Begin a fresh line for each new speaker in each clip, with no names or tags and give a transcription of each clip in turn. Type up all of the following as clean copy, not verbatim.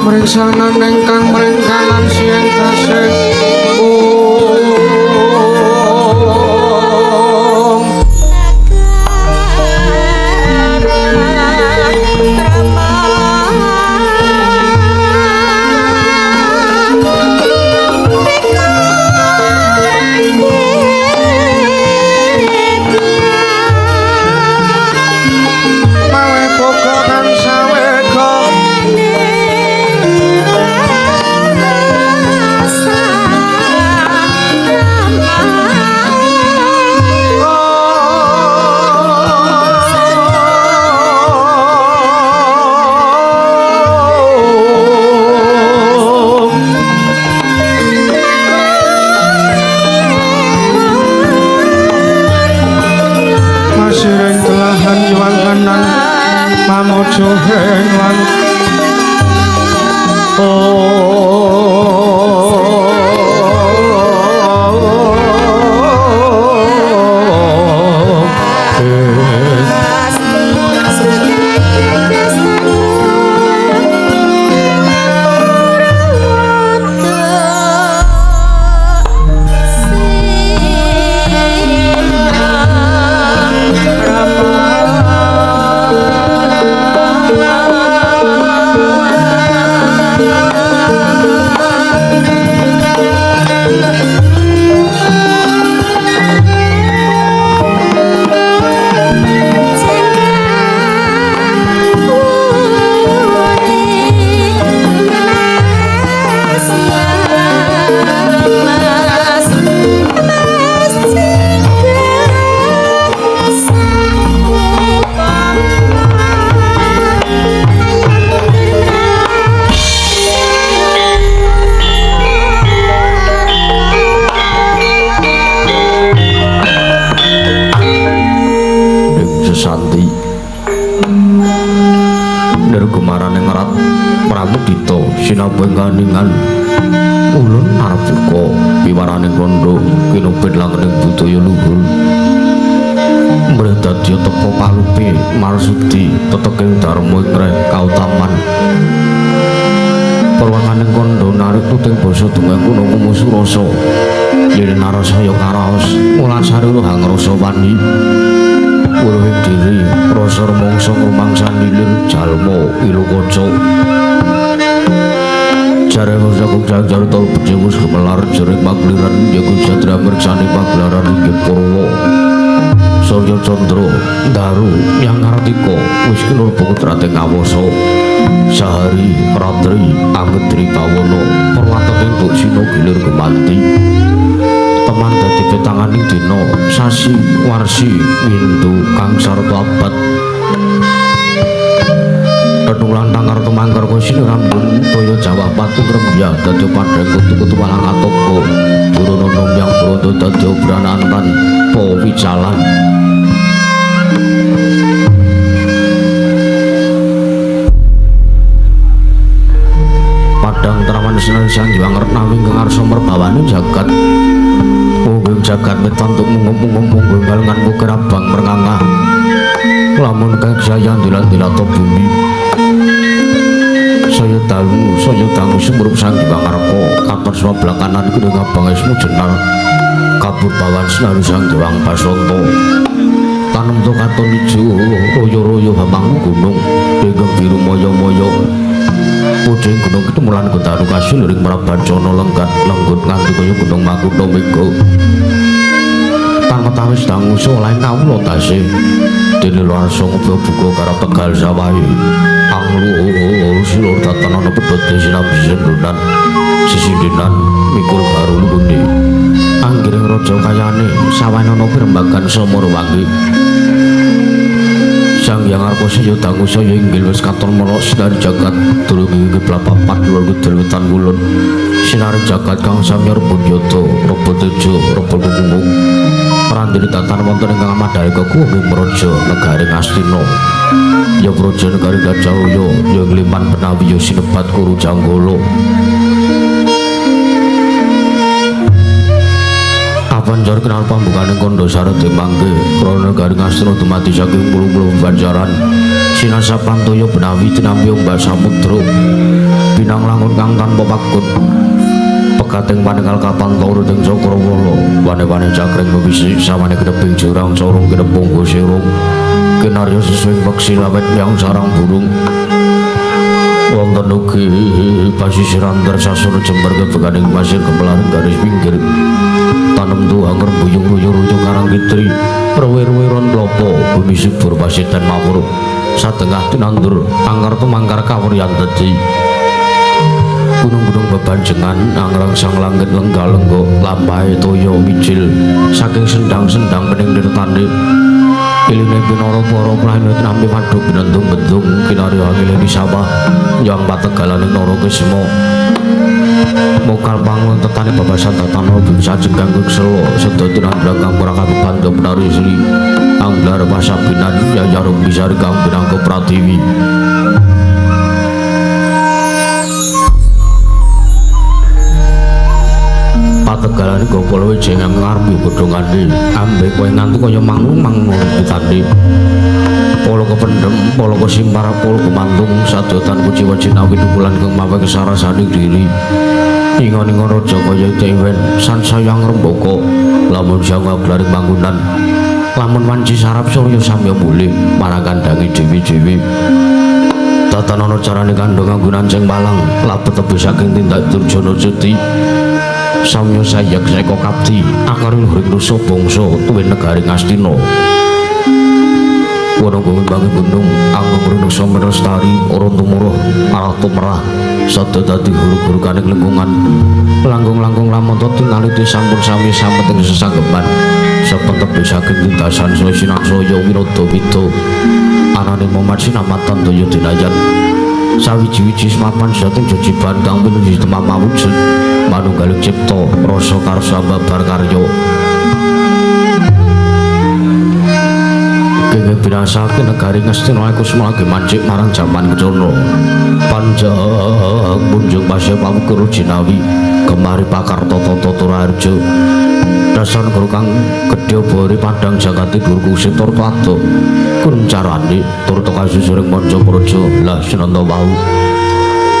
Mringsanan ingkang mringkalan siang tasih
Sinabengkaningan ulun arep buka piwaraning kandha kinupit langening budaya luhur mrih dadi tepa palupi marsudi teteking dharma ing kautaman perwakaning kandha narik tuting basa dongeng kuna kumusurasa yen narasaya karaos mulasari rohang rasa wani wuruhing diri rasa rumangsa ngrumangsani lir jalma ilukaca jare jagung jajar tol bejemus gemelar jering pagliran jago jadra mriksani pagelaran inggih Purwa Surya Candra Daru yang ngartika wis kinurba kudrate ngawasa sahari ratri angedri bawana perwateking buk sina gilir gumanti teman dadi petanganing dina sasi warsi windu kang sarta abad Tetung lantang karo mangkar kusine rambun toya Jawa patu grembya dadi padhang kutu-kutu walang atoko burono yang brondo dadi obranantan po wijalan padang terawan sinar sang Hyang Retnawi ingkang arsa merbawane jagat mungguing jagat mitantuk munggup-munggup galengan bukir abang merngangah lamun kagsaya dilan-dilato bumi saya dangu sumrup sang Hyang Arka katon swablakanan kuning abang esmu jenar kabur bawan sinaru sang Hyang Basanta tanem to katon ijo royo-royo hamang gunung ingkang biru moyo-moyo pucing gunung ketemulan getaru kasil ring Prabacana lenggat lenggut nganti kaya gunung Makutha Mega tanpa tawis dangu soleh kawula tasih dene luarsa ngopo buka karo Tegal sawahe anglu silur tatanana pedhot sinambi sendunan sisindenan mikul baru lungguhe anggiring raja kayane sawanana pirembagan samara wangi Sang Hyang Arka saya dangu saya inggil wis katon mara sinar jagat durung ing papat lor kidul wetan kulon sinar jagat kang samya rebut yata rebut tejo rebut kukung prandiri tatan wonten ingkang madhaika kuwi praja negari Ngastina ya praja negari Gajahaya ya Gliman Benawi ya sinebat Kuru Janggala Kapanjar kenal pambukane kandha sarate mangke krana negari Ngastina dumadi saking puluh-puluh banjaran sinasapan toya Benawi tinampi ombak samudra pinang pepagun pegating panengal kapan turu ing Cakrawala wane-wane cakring wisi sawane gedheping jurang corong gedhepung sirung kinarya sesuai peksi lawet yang sarang burung wonten ugi pasisiran tersasur jember kebeganing pasir kepelaring garis pinggir tanem tuang rembuyung ruyur-ruyung karang kitri ruwe-ruwe ron klopo bumi subur pasiden mawur satengah tinandur angkar tumangkar kawuryan dadi gunung-gunung bebanjengan angrang sang langit lengga-lengga lampahe toya mijil saking sendang-sendang bening dirtane iline pinara para prahina tinampi waduk binentung-bentung kinarya angile di sawah yang pategalaning Narakisma mokal panglontetane babasan tatana bingsa jenggang sela sedaya tinandra kang prakabi bandha penari sri anglar pasabinan yayarum bisari kang pinangka pratiwi pategalane Gopala Wijaya ngarep godhongane ambe kowe nganti kaya mangung-mangung rupane polo kependhem polo kesimpar polo kemantung sadotan kuciwa jinawi dukulan kang mawe kesarasane diri ingon-ingon raja kaya dewen sansaya ngrembaka lamun siang nglaring panggonan lamun wanci sarap surya samya mulih marang kandhange dewi-dewi tatanana carane kandhang kanggo nancing malang labet tebih saking tindak Durjana Cuti samya sayak seka kapti akaring luhuring nusa bangsa tuwin negari Ngastina wana ngimbangi gunung anggung renuksa menestari ora tumuruh arah tumrah sada dadi guru-gurukaning lingkungan langkung-langkung lamonto tinaliti sampun sami sameting sesanggeman sepentebih saking tindasan saya sinangsaya winada wida anane momat sinamatan daya dinayan sawiji-wiji semapan sating jejiban kang pinuju temah mawujud manunggaling cipta rasa karsa babar karya kenging binasake negari Ngastina Kusma lagi mancik marang jaman kencana panjang munjung pasya pawukur jinawi gemari pakarta tata turaharja dasar negara kang gedhe bori padhang jagati dhuwur kusip turta ado kuncarane turta kasusuring manca praja lah sinanta wau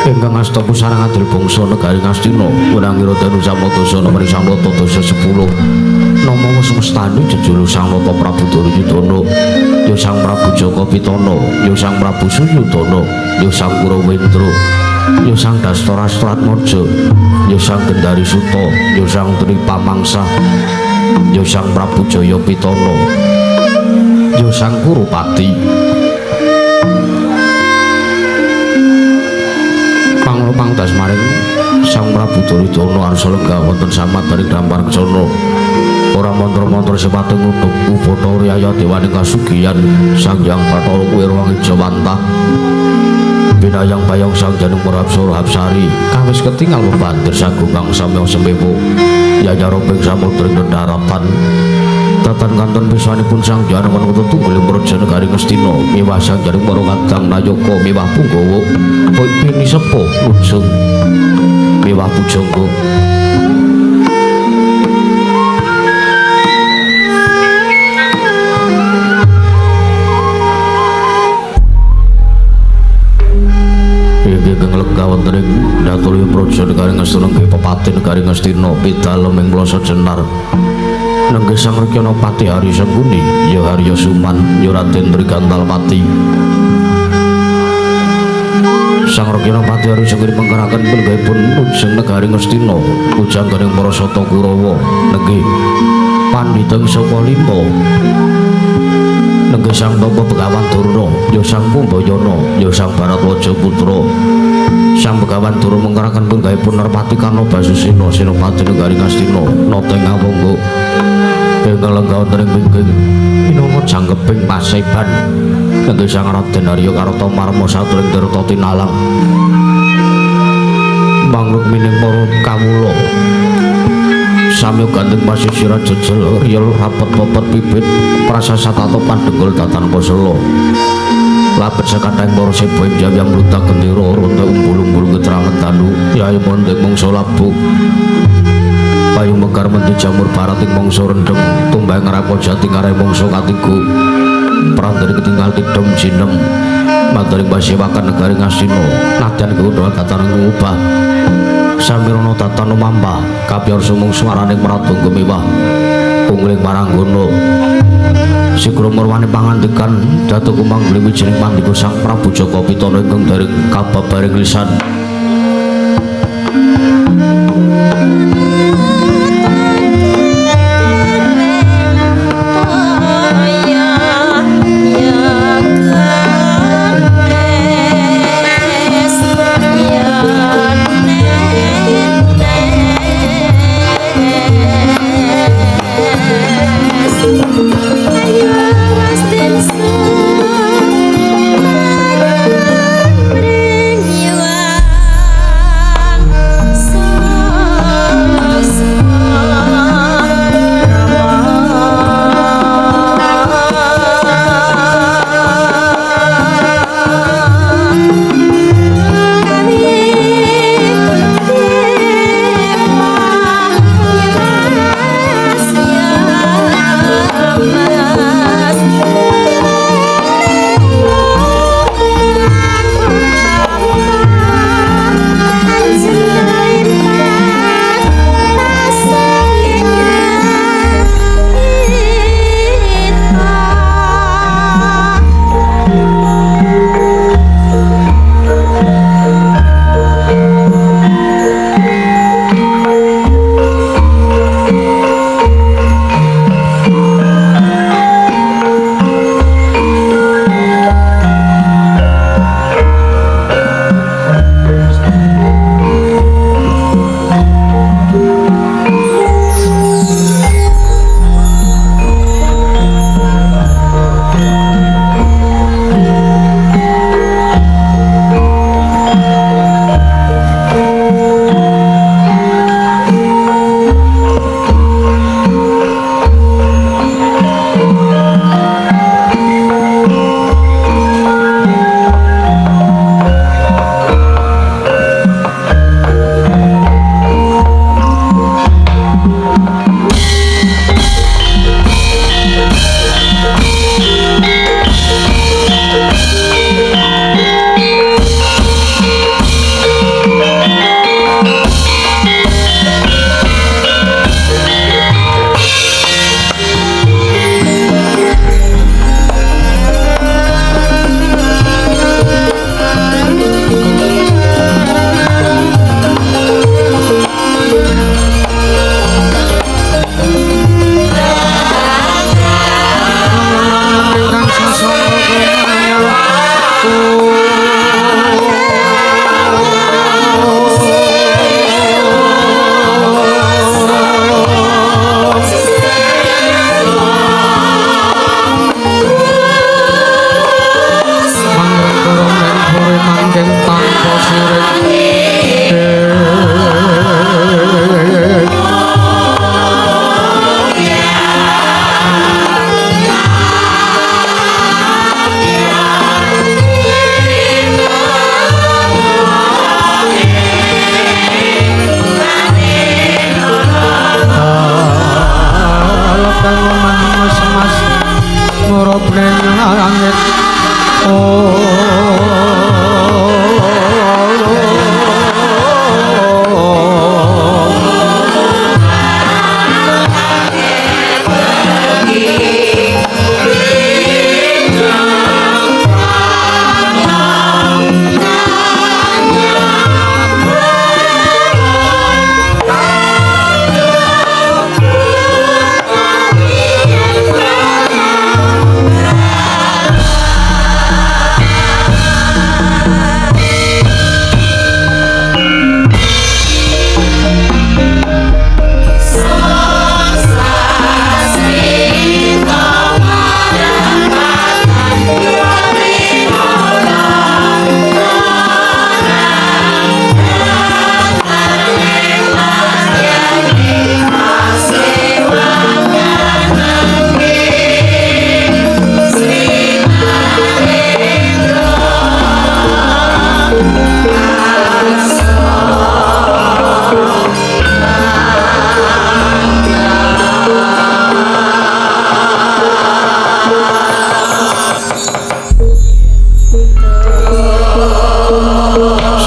ingkang asta pusarang adil bangsa negari Ngastina wenangira danu samodasa nomor samlata dasa 10 nama semestane jejulu Sang Nata Prabu Duryudana ya Sang Prabu Jaka Pitana ya Sang Prabu Suyudana ya Sang Kurawendra ya Sang Dastarastratmaja ya Sang Gendari Suta ya Sang Tripamangsa ya Sang Prabu Jaya Pitana ya Sang Kurupati pangtas maring Sang Prabu Duryudana arsa lenggah wonten samadaring dampar kencana ora mantra-mantra sipate ngudhuk ubatara riyaya dewaning kasugiyan Sang Hyang Bathara Kuwera Jawantah binayang bayang Sang Janung Prapsara Hapsari kawis ketingal bebantir sagung kang samya semewo yayara ping samudra ing daratan tatan kanton pisanipun Sang Janung manungsa tunggal praja negari Ngastina miwah Sang Janung para kadang nayaka miwah punggawa pinisepuh ujung miwah pujangga ingkang lenggah wonten ing Datulya Praja negari Ngastina nggih pepati negari Ngastina pidalem ing Plaza Jenar nenggih Sang Rekyana Pati Hari Sengkuni ya Harya Suman ya Raden Trigantalpati Sang Rekyana Pati Hari Sengkuni mengkeraken penggahipun ujeng negari Ngastina pujangganing para sata Kurawa nenggih pandhita saka limpa nenggih Sang Tapa Begawan Durna ya Sang Kumbayana ya Sang Baratwaja Putra Sang Begawan Durna mengkeraken penggahipun Nerpati Karna Basusena Senopati negari Ngastina nata ing awangga ingkang lenggah wonten ing pingging minangka jangkeping paseban nenggih Sang Raden Arya Kartamarma saturing tirta tinalang mangruk mining para kawula samya gandeng pasisiran jejel riyel rapet pepet bibit prasasatata pandhenggul datan pasela labet sekathahing para seba ing jayang lutak gendera ronta umbul-umbul ketranget danu yayu mondhek mangsa labuh payu mekar menti jamur barat ing mangsa rendheng tumbang ngrapa jati ngare mangsa katiga prandene ketinggal tidem jinem madaring pasewakan negari Ngastina nadyan kewudha tatanan ngubah Samirana tatan lumampah kapyar sumung swaraning Prabu Gumiwah ungling maranggana sigra murwane pangandikan datu kumanggli wijining pandika Sang Prabu Jaka Pitana ingkang dereng kababaring lisan.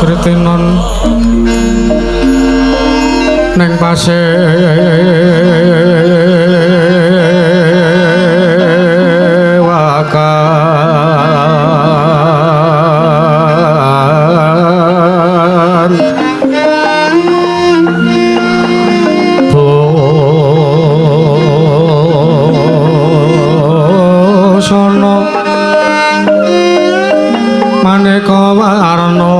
Sritinon Neng pasewakan busana maneka warna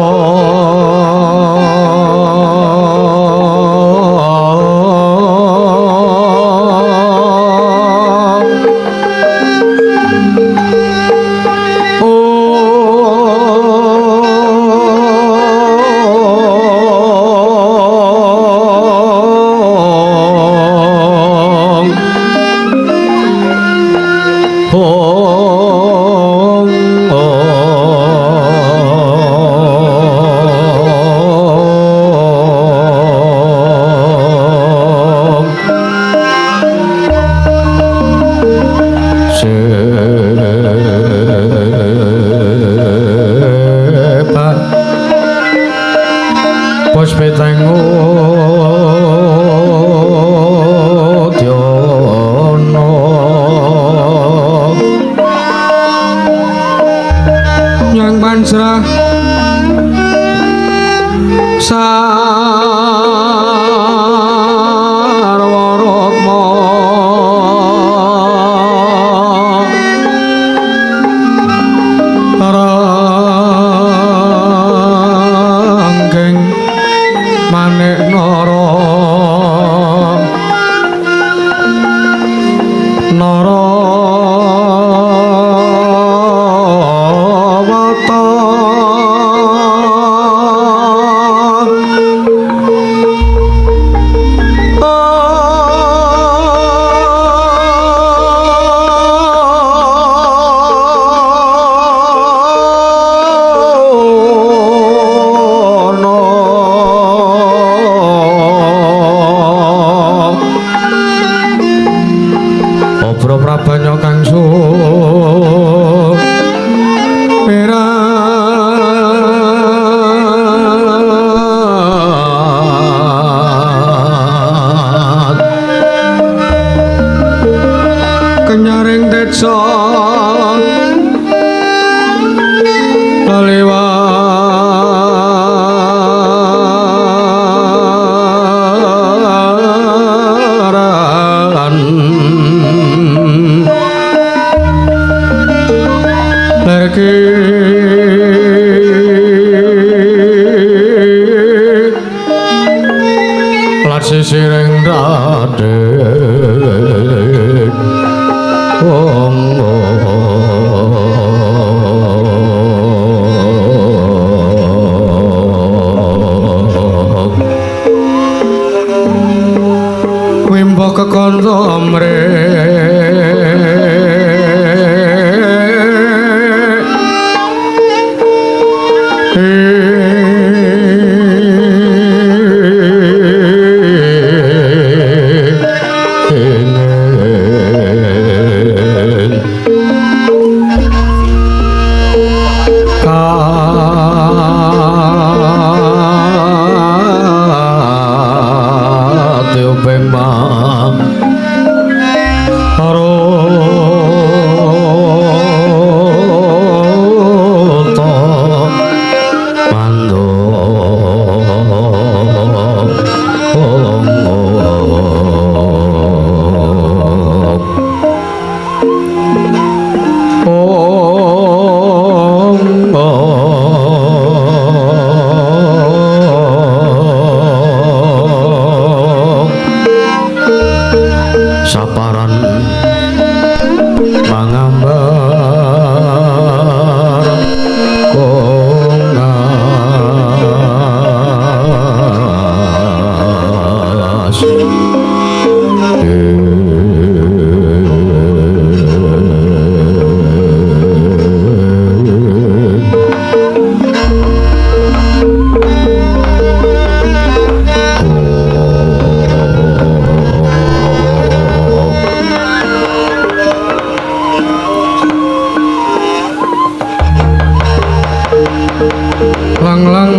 Lang-lang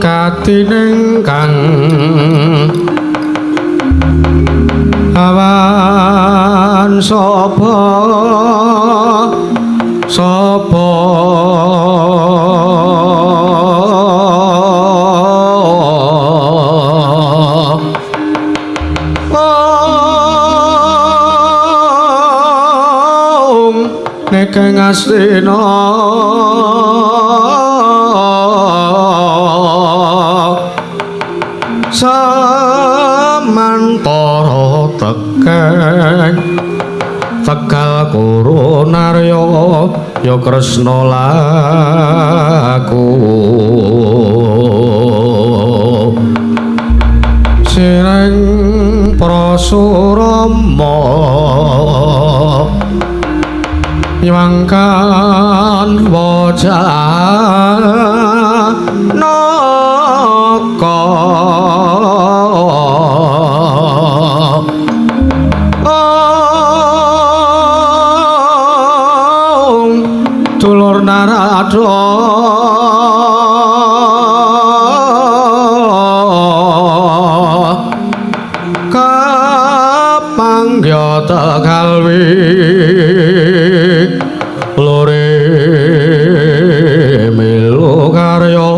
katining kang Awan sapa sapa Om nekeng astina samantara tekeng Tegal Kuru Narya ya Kresna laku sireng Prasurama nyangkan wajanaka. Dulur Narada kapanggya Tegalwi lore melu karya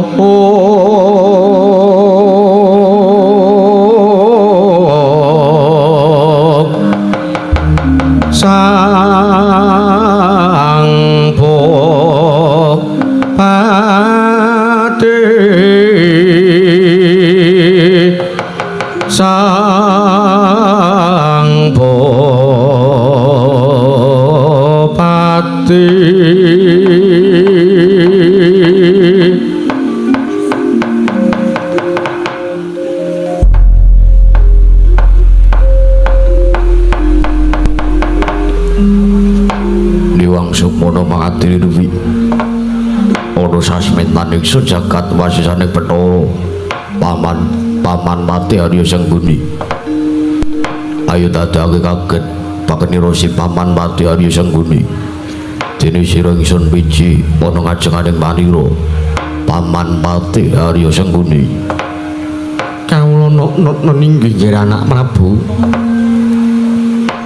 sang Bupati sang Bupati.
Diwang Sukmono mangatiri duwi ana sasmitan ingsun jagat wasisane Bathara paman paman Patih Arya Sengguni. Ayo dadake kaget pakenira si paman Patih Arya Sengguni. Dene sira ingsun wiji ana ngajenganing manira paman Patih Arya Sengguni.
Kawula nok ninggih nggih anak Prabu.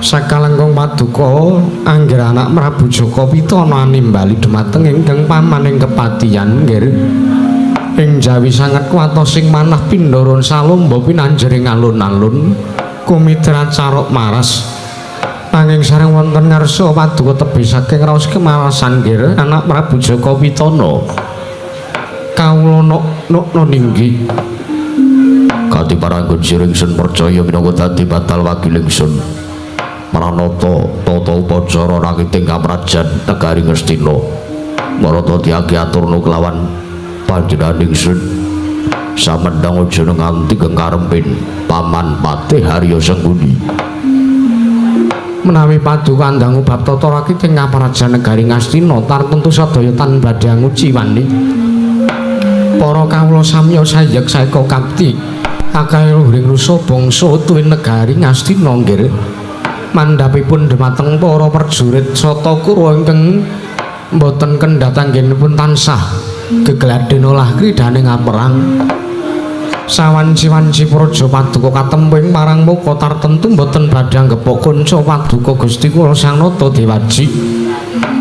Sakalengkung paduka anggir anak Prabu Jaka Pitana nimbali dumateng ingkang paman ing kepatihan nggih. Ing jawi sanget kuwatos sing manah pindharan salomba pinanjering alun-alun kumitra carok maras. Nanging sareng wonten ngarsa paduka tebih saking raos kemalasan nggih anak Prabu Jaka Pitana. Kawula nok ninggih.
Kati paranggon sira ingsun percaya minangka dadi batal wakil ingsun. Pranata tata upacara rakiting kamrajan negari Ngastina. Marata diagi aturna kelawan panjenengan ingsun. Samendang aja nganti kengkarepin paman Patih Arya Sengguni.
Menawi paduka andangu bab tata rakiting kamrajan negari Ngastina tartemtu sadaya tan badhe nguciwani. Para kawula samya sayek saeka kapti akeh luhuring rusa bangsa tuwin negari Ngastina nggih. Mandhapipun dhumateng para prajurit Sata Kura ingkang boten kendhat anggenipun tansah gegladhen olah kridhaning aperang. Sawanci-wanci praja paduka katempuh ing marang muka tartemtu boten badhe anggepok kanca paduka Gusti kula Sang Nata Dewaji.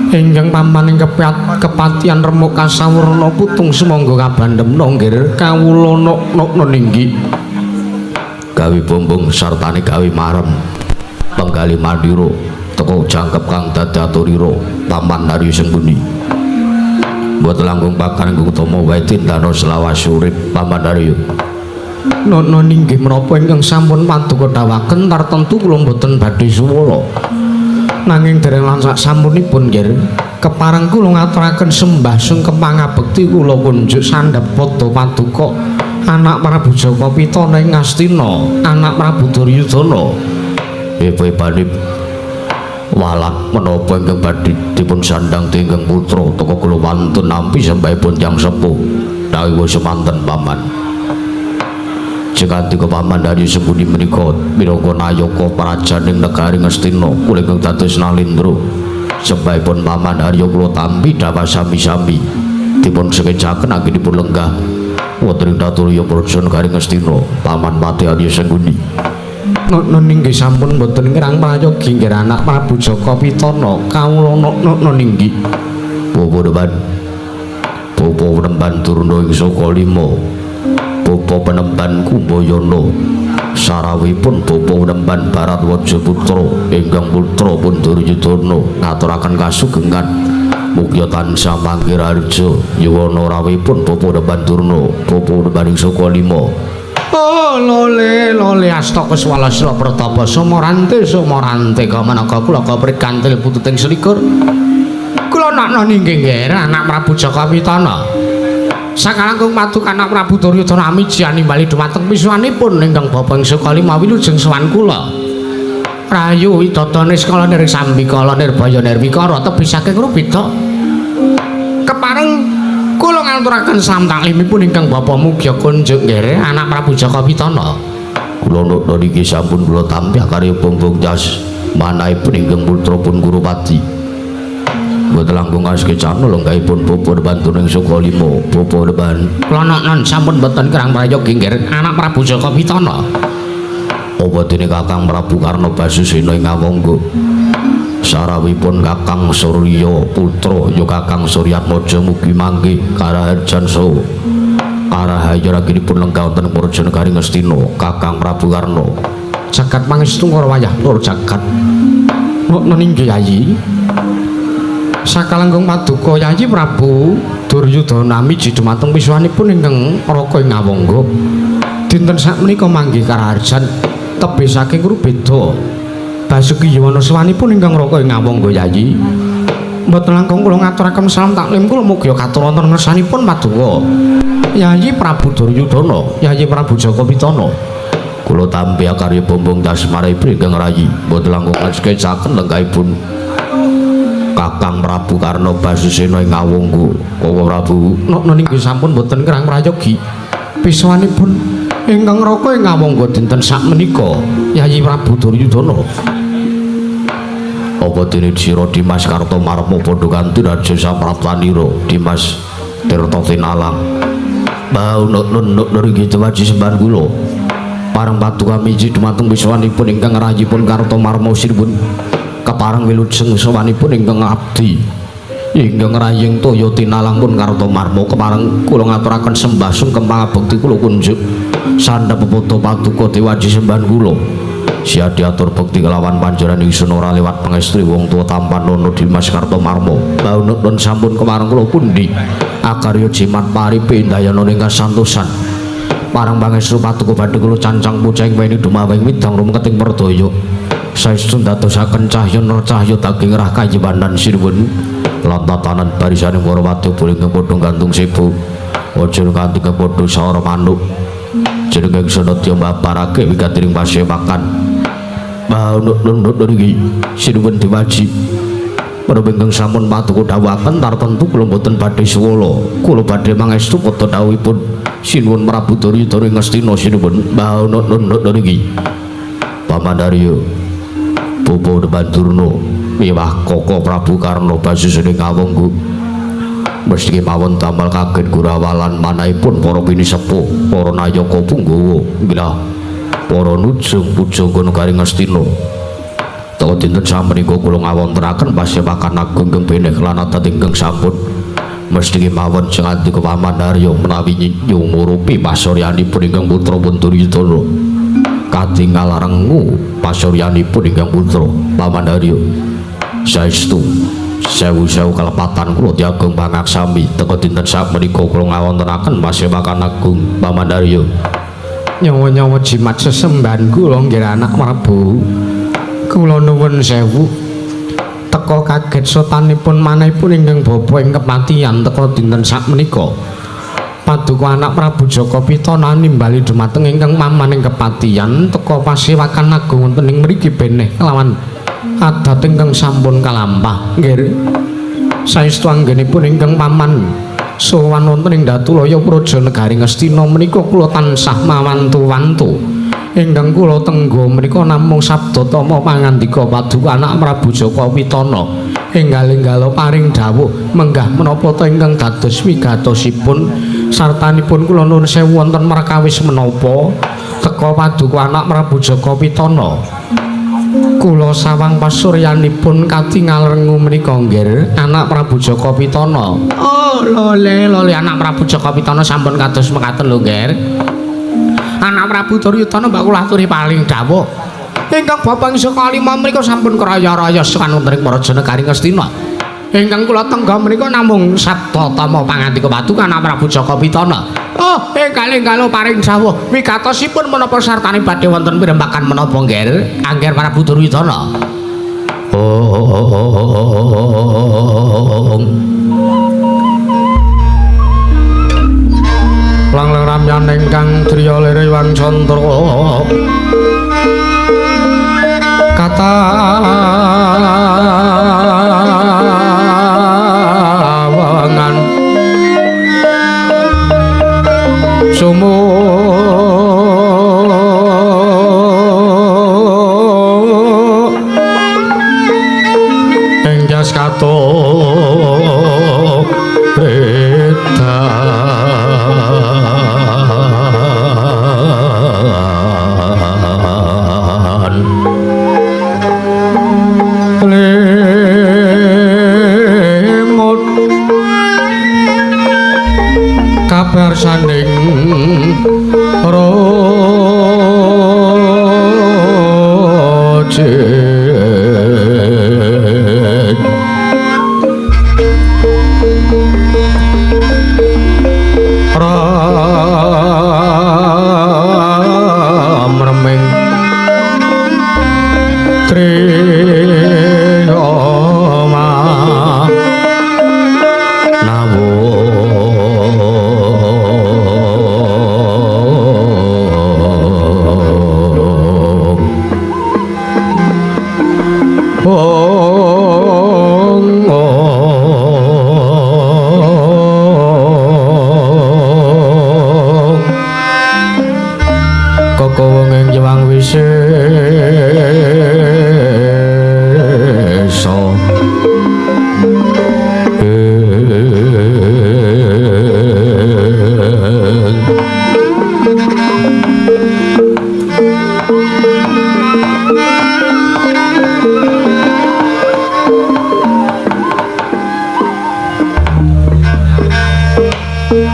Ingkang paman ing kepatihan remuk kasawurna putung sumangga kabandhemna nggih kawula nok ninggih.
Gawe bumbung sartane gawe marem penggali mandira teko jangkep kang dadi aturira paman Arya Sengguni. Mboten langkung pakan utama wae tindana selawas urip paman Arya.
Nono ninggih menapa ingkang sampun paduka dawaken tartemtu kula mboten badhe suwala. Nanging dereng lan sak sampunipun nggih kepareng kula ngaturaken sembah sungkem pangabekti kula kunjuk sandhep padha paduka anak Prabu Jaka Pitana ing Ngastina, anak Prabu Duryudana.
Ibu-ibane walak menapa ingkang badhe dipun sandhang dening putra teka kula wantun nampi sembahipun tiyang sepuh dawuh semanten paman. Jekandika paman Arya Sengguni menika minangka nayaka prajaning negari Ngastina kula ingkang dados nalindra sembahipun paman Arya kula tampi dhawah sami-sami dipun sekecaken anggenipun lenggah wonten ing Daturya Praja negari Ngastina paman Patih Arya Sengguni.
Nokno ninggi sampun boten ngrang prayogi nggih anak Prabu Jaka Pitana kawula nokno ninggi.
Bapa depan Bapa penemban Durna ing saka lima, Bapa penemban Kumbayana, sarawipun Bapa penemban Baratwaja putra ingkang putra pun Duryudana ngaturaken kasugengan mugia tansah manggih raharja yuwana rawuhipun Bapa penemban Durna, Bapa penemban ing saka lima.
Oh lole lole astaka swalasra pratapa sumorante sumorante kamanaka kula kaprit kantil pututing selikur. Kula nakna ninggi nggih anak Prabu Jaka Pitana. Sakalangkung paduka anak Prabu Duryudana amiji animbali dumateng pisuwanipun ingkang bapa ing saka lima wilujeng sowan kula. Rayu widodane skala nir sambikala nirbaya nirwikara tebih saking rubeda. Kepareng kula ngaturaken salam taklimipun ingkang bapa mugia kunjuk nggih anak Prabu Jaka Pitana.
Kula nukna niki sampun kula tampi karya Bombong Jas manahipun ingkang putra pun Kurupati. Mboten langkung kasekecana lenggahipun Bapa Deban ing saka lima, Bapa Deban.
Kula noknon sampun boten kirang prayogi nggih anak Prabu Jaka Pitana.
Apa dene Kakang Prabu Karna Basusena ing Awangga? Sarawipun Kakang Surya Putra ya Kakang Suryatmaja mugi mangke karaharjan saha karahayu raginipun lenggah wonten Praja Negari Ngastina Kakang Prabu Karna.
Jagat pangestu karo wayah lur jagat. Nokno ninggi Yayi. Sakalangkung paduka Yayi Prabu Duryudana miji dumateng pisuwanipun ingkang raka ing Awangga. Dinten sakmenika manggih karaharjan tebih saking rubeda. Basuki yuwana sowanipun ingkang raka ing Awangga Yayi. Mboten langkung kula ngaturaken salam taklim kula mugi katur wonten ngersanipun paduka Yayi Prabu Duryudana, Yayi Prabu Jaka Pitana.
Kula tampi karya Bombong Dasmara ingkang rayi. Mboten langkung kasekecaken lenggahipun Kakang Prabu Karna Basusena ing Awangga. Koko Prabu
nokno ninggi sampun boten kirang prayogi. Pisuwanipun ingkang raka ing Awangga dinten sakmenika Yayi Prabu Duryudana.
Apa dene sira Dimas Kartomarma padha kanthi raja sapraptanira Dimas Tirta Tinalang. Bau nuk niki waji sembahan kula.
Pareng paduka miji dumateng pisuwanipun ingkang rayipun Kartomarma siripun kepareng wilujeng sowanipun ingkang abdi ingkang raying toya tinalang pun Kartomarma kepareng kula ngaturaken sembah sungkem pangabekti kula kunjuk sandhap pepodo paduka dewaji sembahan kula.
Sia diatur bekti kelawan panjenengan ingsun ora lewat pangestri wong tuwa tampan nono Dimas Kartomarma.
Baunun sampun kemareng kula pundi akarya jimat paripe indayana ing kasantosan. Pareng pangestu paduka badhe kula cancang puceng weni dumawing widang rumeketing perdaya. Saestu ndadosaken cahya nercahya daging rah kayiwanan sinuwun
lan tatanan barisane para wadya boleh padha gantung sibuk. Aja kanthi padha saora manuk. Jeneng ingsun nedya mbabarake wigatining pasewakan.
Baunun niki sinuwun diwaji. Menapa ingkang sampun paduka dawuhaken tartemtu kula mboten badhe suwala. Kula badhe mangestu padha dawuhipun Sinuwun Prabu Duryudana ing Ngastina sinuwun. Baunun niki
Paman Arya Bapa Deban Durna miwah Koko Prabu Karna Basusena ing Awangga. Mesti kemawon damel kaget gurawalan manahipun para pinisepuh, para nayaka punggawa, nggih para nujung pujangga negari Ngastina. Teka dinten samenika kula ngawontenaken pasewakan agung ingkang beneh lan adat ingkang sampun. Mesti kemawon sing Paman Arya menawi nyumurupi pasuryanipun ingkang putra pun Duryudana. Katingal rengu pasuryanipun ingkang putra Paman Arya. Saestu sewu-sewu kalepatan kula diagung pangaksami teka dinten sakmenika kula ngawontenaken pasewakan agung Paman Arya.
Nyawa-nyawa jimat sesembahan kula nggih anak Prabu. Kula nuwun sewu. Teka kaget sotanipun manahipun ingkang bapa ing kepatihan teka dinten sakmenika. Paduka anak Prabu Jaka Pitana nimbali dumateng ingkang paman ing kepatihan teka pasewakan agung wonten ing mriki beneh kelawan adat ingkang sampun kalampah. Nggih. Saestu anggenipun ingkang paman sowan wonten ing Datulaya Praja Negari Ngastina menika kula tansah mawantu-wantu. Ingkang kula tengga menika namung sabda tama pangandika paduka anak Prabu Jaka Pitana enggal-enggala paring dawuh menggah menapa ta ingkang dados wigatosipun sartanipun kula nuwun sewu wonten perkawis menapa. Teka paduka anak Prabu Jaka Pitana. Kula sawang pasuryanipun katingal rengu menika nggih anak Prabu Jaka Pitana. Oh lole lole anak Prabu Jaka Pitana sampun kados mekaten lho nggih. Anak Prabu Duryudana mbak kula aturi paling dawuh. Ingkang bapa ingsa kalima menika sampun kraya-raya sowan wonten ing Praja Negari Ngastina. Ingkang kula tengga menika namung sabda tama pangandika paduka anak Prabu Jaka Pitana. Oh, enggal-enggal paring dawuh wigatosipun menapa sartane badhe wonten pirembakan menapa nggih Angger Prabu Duryudana.
Oh.
Lang-lang ramyan ingkang driya lire Wang Candra katawangan sumu ing jas kato redan lemot kabar sanding roje ram remeng triyoma
nawung
ong ong koko wong ing jewang wisesa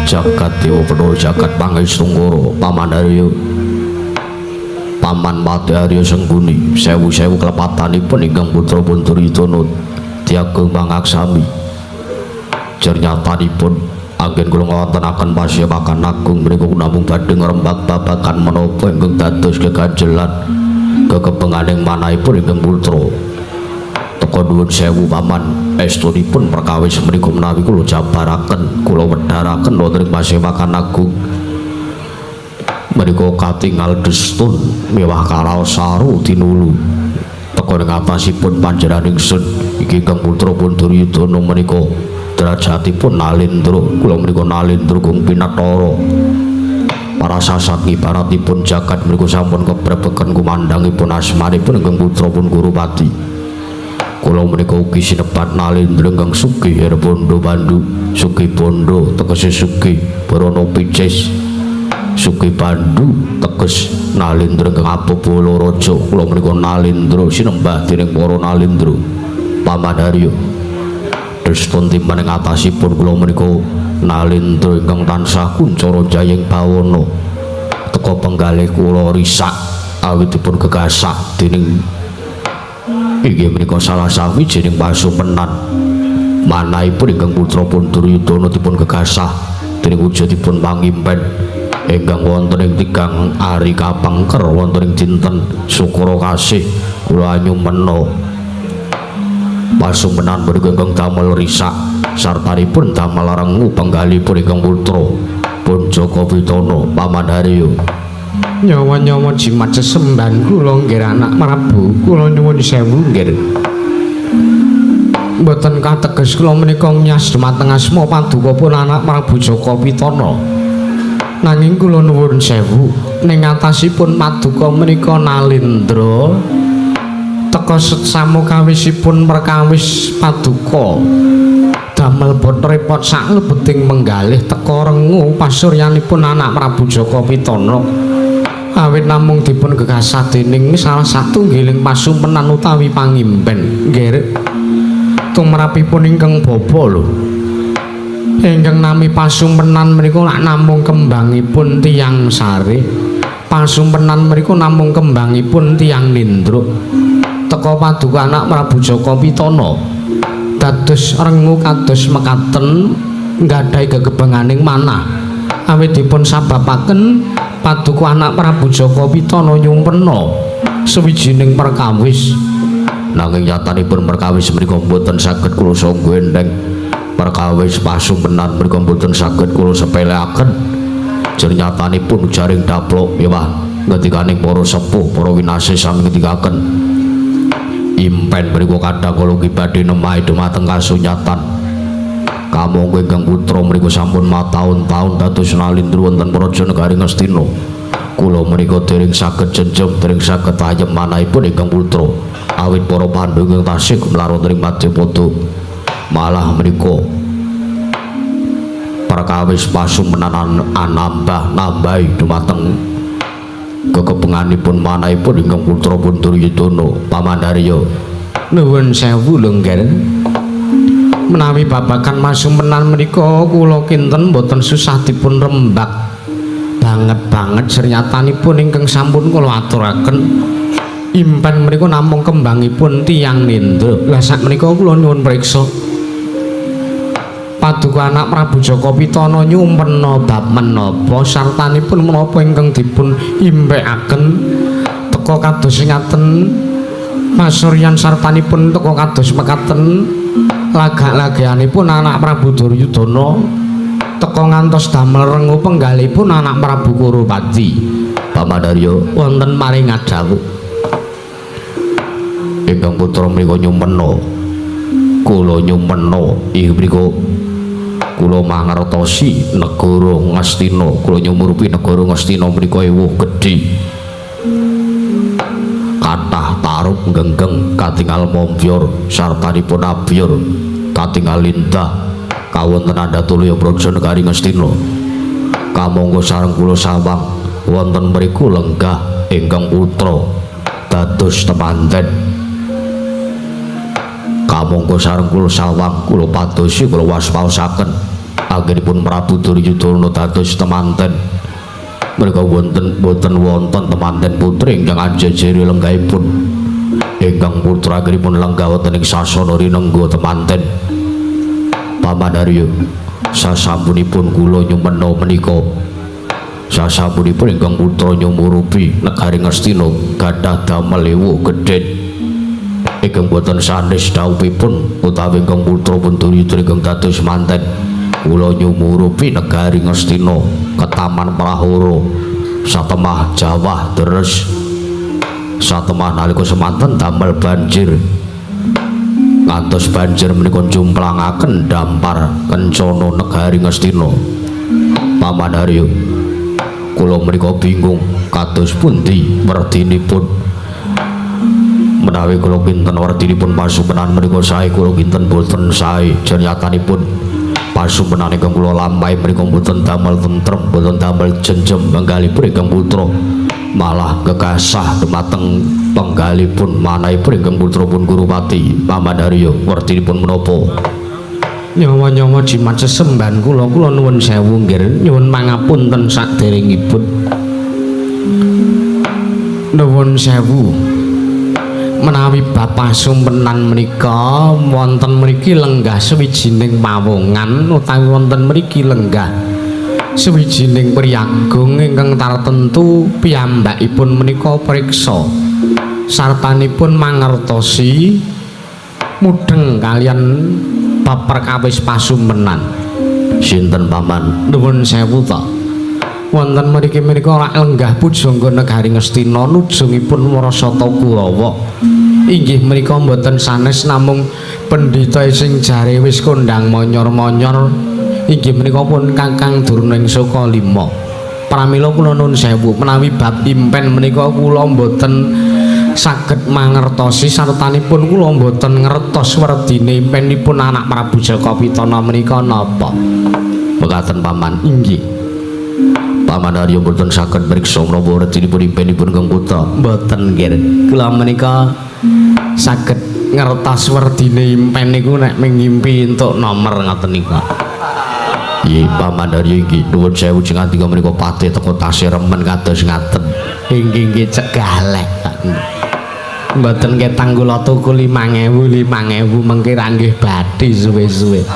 Jagat Dewa Penur jagat Pangestungkara Paman Arya Paman Pati Arya Sengkuni sewu-sewu kelepatanipun ingkang putra pun Duryudana diageng pangaksami. Jernyatanipun anggen kula ngawontenaken pasiepakan agung menika namung badhe ngrembak babagan menapa ingkang dados keganjelan kekebenganing manahipun ingkang putra. Teka nuwun sewu paman, estunipun perkawis menika menawi kula jabaraken, kula wedharaken wonten ing pasiepakan agung. Menika katingal destun miwah karaos saru tinulu. Teka ing atasipun panjenengan ingsun iki ingkang putra pun Duryudana menika derajatipun nalendra, kula menika nalendra gung pinathara. Para sasat ngibaratipun jagat menika sampun kebrebegen kumandhangipun asmanipun ingkang putra pun Kurupati. Kula menika ugi sinebat nalendra ingkang sugih herbondo pandu, sugih bondo tegese sugih brana picis, sugih pandu teges nalendra ingkang apabala raja. Kula menika nalendra sinembah dening para nalendra. Paman Haryo destun timbang ing atasipun kula menika nalendra ingkang tansah kuncara jayeng bawana. Teka penggalih kula risak awitipun gegasak dening inggih menika salah sawijining pasumenan manahipun ingkang putra pun Duryudana dipun gegasah dening wujudipun pangimpen ingkang wonten ing tigang ari kapengker wonten ing dinten Sukra Kasih. Kula anyumena pasumenan menika ingkang damel risak sartanipun damel rengu penggalipun ingkang putra pun Jaka Pitana. Paman Haryo
nyawa-nyawa jimat sesembahan kula nggih anak Prabu, kula nyuwun sewu nggih. Mboten kateges kula menika nyas dumateng asma paduka pun anak Prabu Jaka Pitana. Nanging kula nuwun sewu ning atasipun paduka menika nalendra teka samukawisipun perkawis paduka damel bot repot saklebeting menggalih teka rengu pasuryanipun anak Prabu Jaka Pitana. Awit namung dipun gegasah dening salah satunggiling pasumpenan utawi pangimpen. Nggih. Tumrapipun ingkang bapa lho. Ingkang nami pasumpenan menika lak namung kembangipun tiyang sare. Pasumpenan menika namung kembangipun tiyang nindruk. Teka paduka anak Prabu Jaka Pitana dados rengu kados mekaten nggadahi gegebenganing manah. Awit dipun sababaken paduka anak Prabu Jaka Pitana nyumpena sawijining perkawis.
Nanging nyatanipun perkawis menika mboten saged kula sangga enteng. Perkawis pasumpenan menika mboten saged kula sepeleaken. Nyatanipun jaring daplok mewah ngendikaning para sepuh, para winasih sami ngendikaken. Impen menika kadang kala badhe nemahi dumateng kasunyatan. Kamangka ingkang putra menika sampun mataun-taun dados nalindra wonten Praja Negari Ngastina. Kula menika dereng saged jenjem, dereng saged ayem manahipun ingkang putra. Awit para Pandhawa ingkang tasih gumelar wonten ing Madyapada. Malah menika perkawis pasumpenan anambah nambahi dumateng kekebenganipun manahipun ingkang putra pun Duryudana. Pamandarya,
nuwun sewu lho nggih. Menawi babagan pasumpenan menika kula kinten mboten susah dipun rembak banget-banget. Sernyatanipun ingkang sampun kula aturaken, impen menika namung kembangipun tiyang nindra. Lah sakmenika kula nyuwun priksa, paduka anak Prabu Jaka Pitana nyumpena bab menapa sartanipun menapa ingkang dipun impekaken teka kados ngaten pasuryan sartanipun teka kados mekaten lagak-lagakanipun anak Prabu Duryudana teka ngantos damel rengu penggalipun anak Prabu Kurupati.
Pamandarya,
wonten maring ngadhawuh
ingkang putra menika nyumpena, kula nyumpena inggih menika kula mangertosi negara Ngastina, kula nyumurupi negara Ngastina menika ewuh gedhe, kathah tarub genggeng katingal mombyor sartanipun abyor katingal lindah kawonten andhatulya praja negari Ngastina. Kamangka sareng kula sawang wonten mriku lenggah ingkang putra dados temanten. Kamangka sareng kula sawang kula padosi kula waspaosaken anggenipun Prabu Duryudana dados temanten. Mereka wonten boten wonten temanten putri ingkang anjejeri lenggahipun. Ingkang putra anggenipun lenggah wonten ing sasana rinengga temanten. Pamandarya, sasampunipun kula nyumena menika, sasampunipun ingkang putra nyumurupi negari Ngastina gadah damel ewuh gedhen ingkang boten sanes dhawuhipun utawi ingkang putra pun Duryudana ingkang dados manten. Kula nyumurupi negari Ngastina ketaman Prahara satemah Jawah deres satemah nalika semanten damel banjir ngantos banjir menika jumplangaken dampar kencana negari Ngastina. Pamandarya, kula menika bingung kados pundi werdinipun. Menawi kula kinten werdinipun pasumpenan menika sae, kula kinten boten sae. Jenyatanipun pasumpenan ingkang kula lampahi menika boten damel tentrem, boten damel jenjem penggalipun ingkang putra, malah gegasah dumateng penggalipun manahipun ingkang putra pun Kurupati. Pamandarya, werdinipun menapa?
Nyawa-nyawa jimat sesembahan kula, kula nuwun sewu nggih, nyuwun pangapunten saderengipun. Nuwun sewu. Menawi bab pasumpenan menika wonten mriki lenggah sawijining pawongan utawi wonten mriki lenggah sawijining priyagung ingkang tartentu piyambakipun menika priksa sartanipun mangertosi mudheng kalian bab perkawis pasumpenan.
Sinten paman?
Nuwun sewu ta. Wonten mriki menika ora lenggah pujangga negari Ngastina nujungipun Warasata Kurawa. Inggih menika mboten sanes namung pendhita sing jare wis kondhang monyor-monyor inggih menika pun Kakang Durna ing Sukalima. Pramila kula nuwun sewu menawi bab impen menika kula mboten saged mangertosi sartanipun kula mboten ngertos werdine impenipun anak Prabu Jaka Pitana menika napa.
Mekaten paman.
Inggih.
Paman Arya mboten saged mriksa menapa retinipun impenipun Kang Putra?
Mboten nggih. Kula menika saged ngertos werdine impen niku nek ngimpi entuk nomor ngoten niku.
Nggih, Paman Arya iki nuwun sewu sing andika menika patih teko tasih remen kados ngaten.
Inggih nggih cegah lek. Mboten ketang kula tuku 5000 5000 mengke ra nggih bathi suwe-suwe.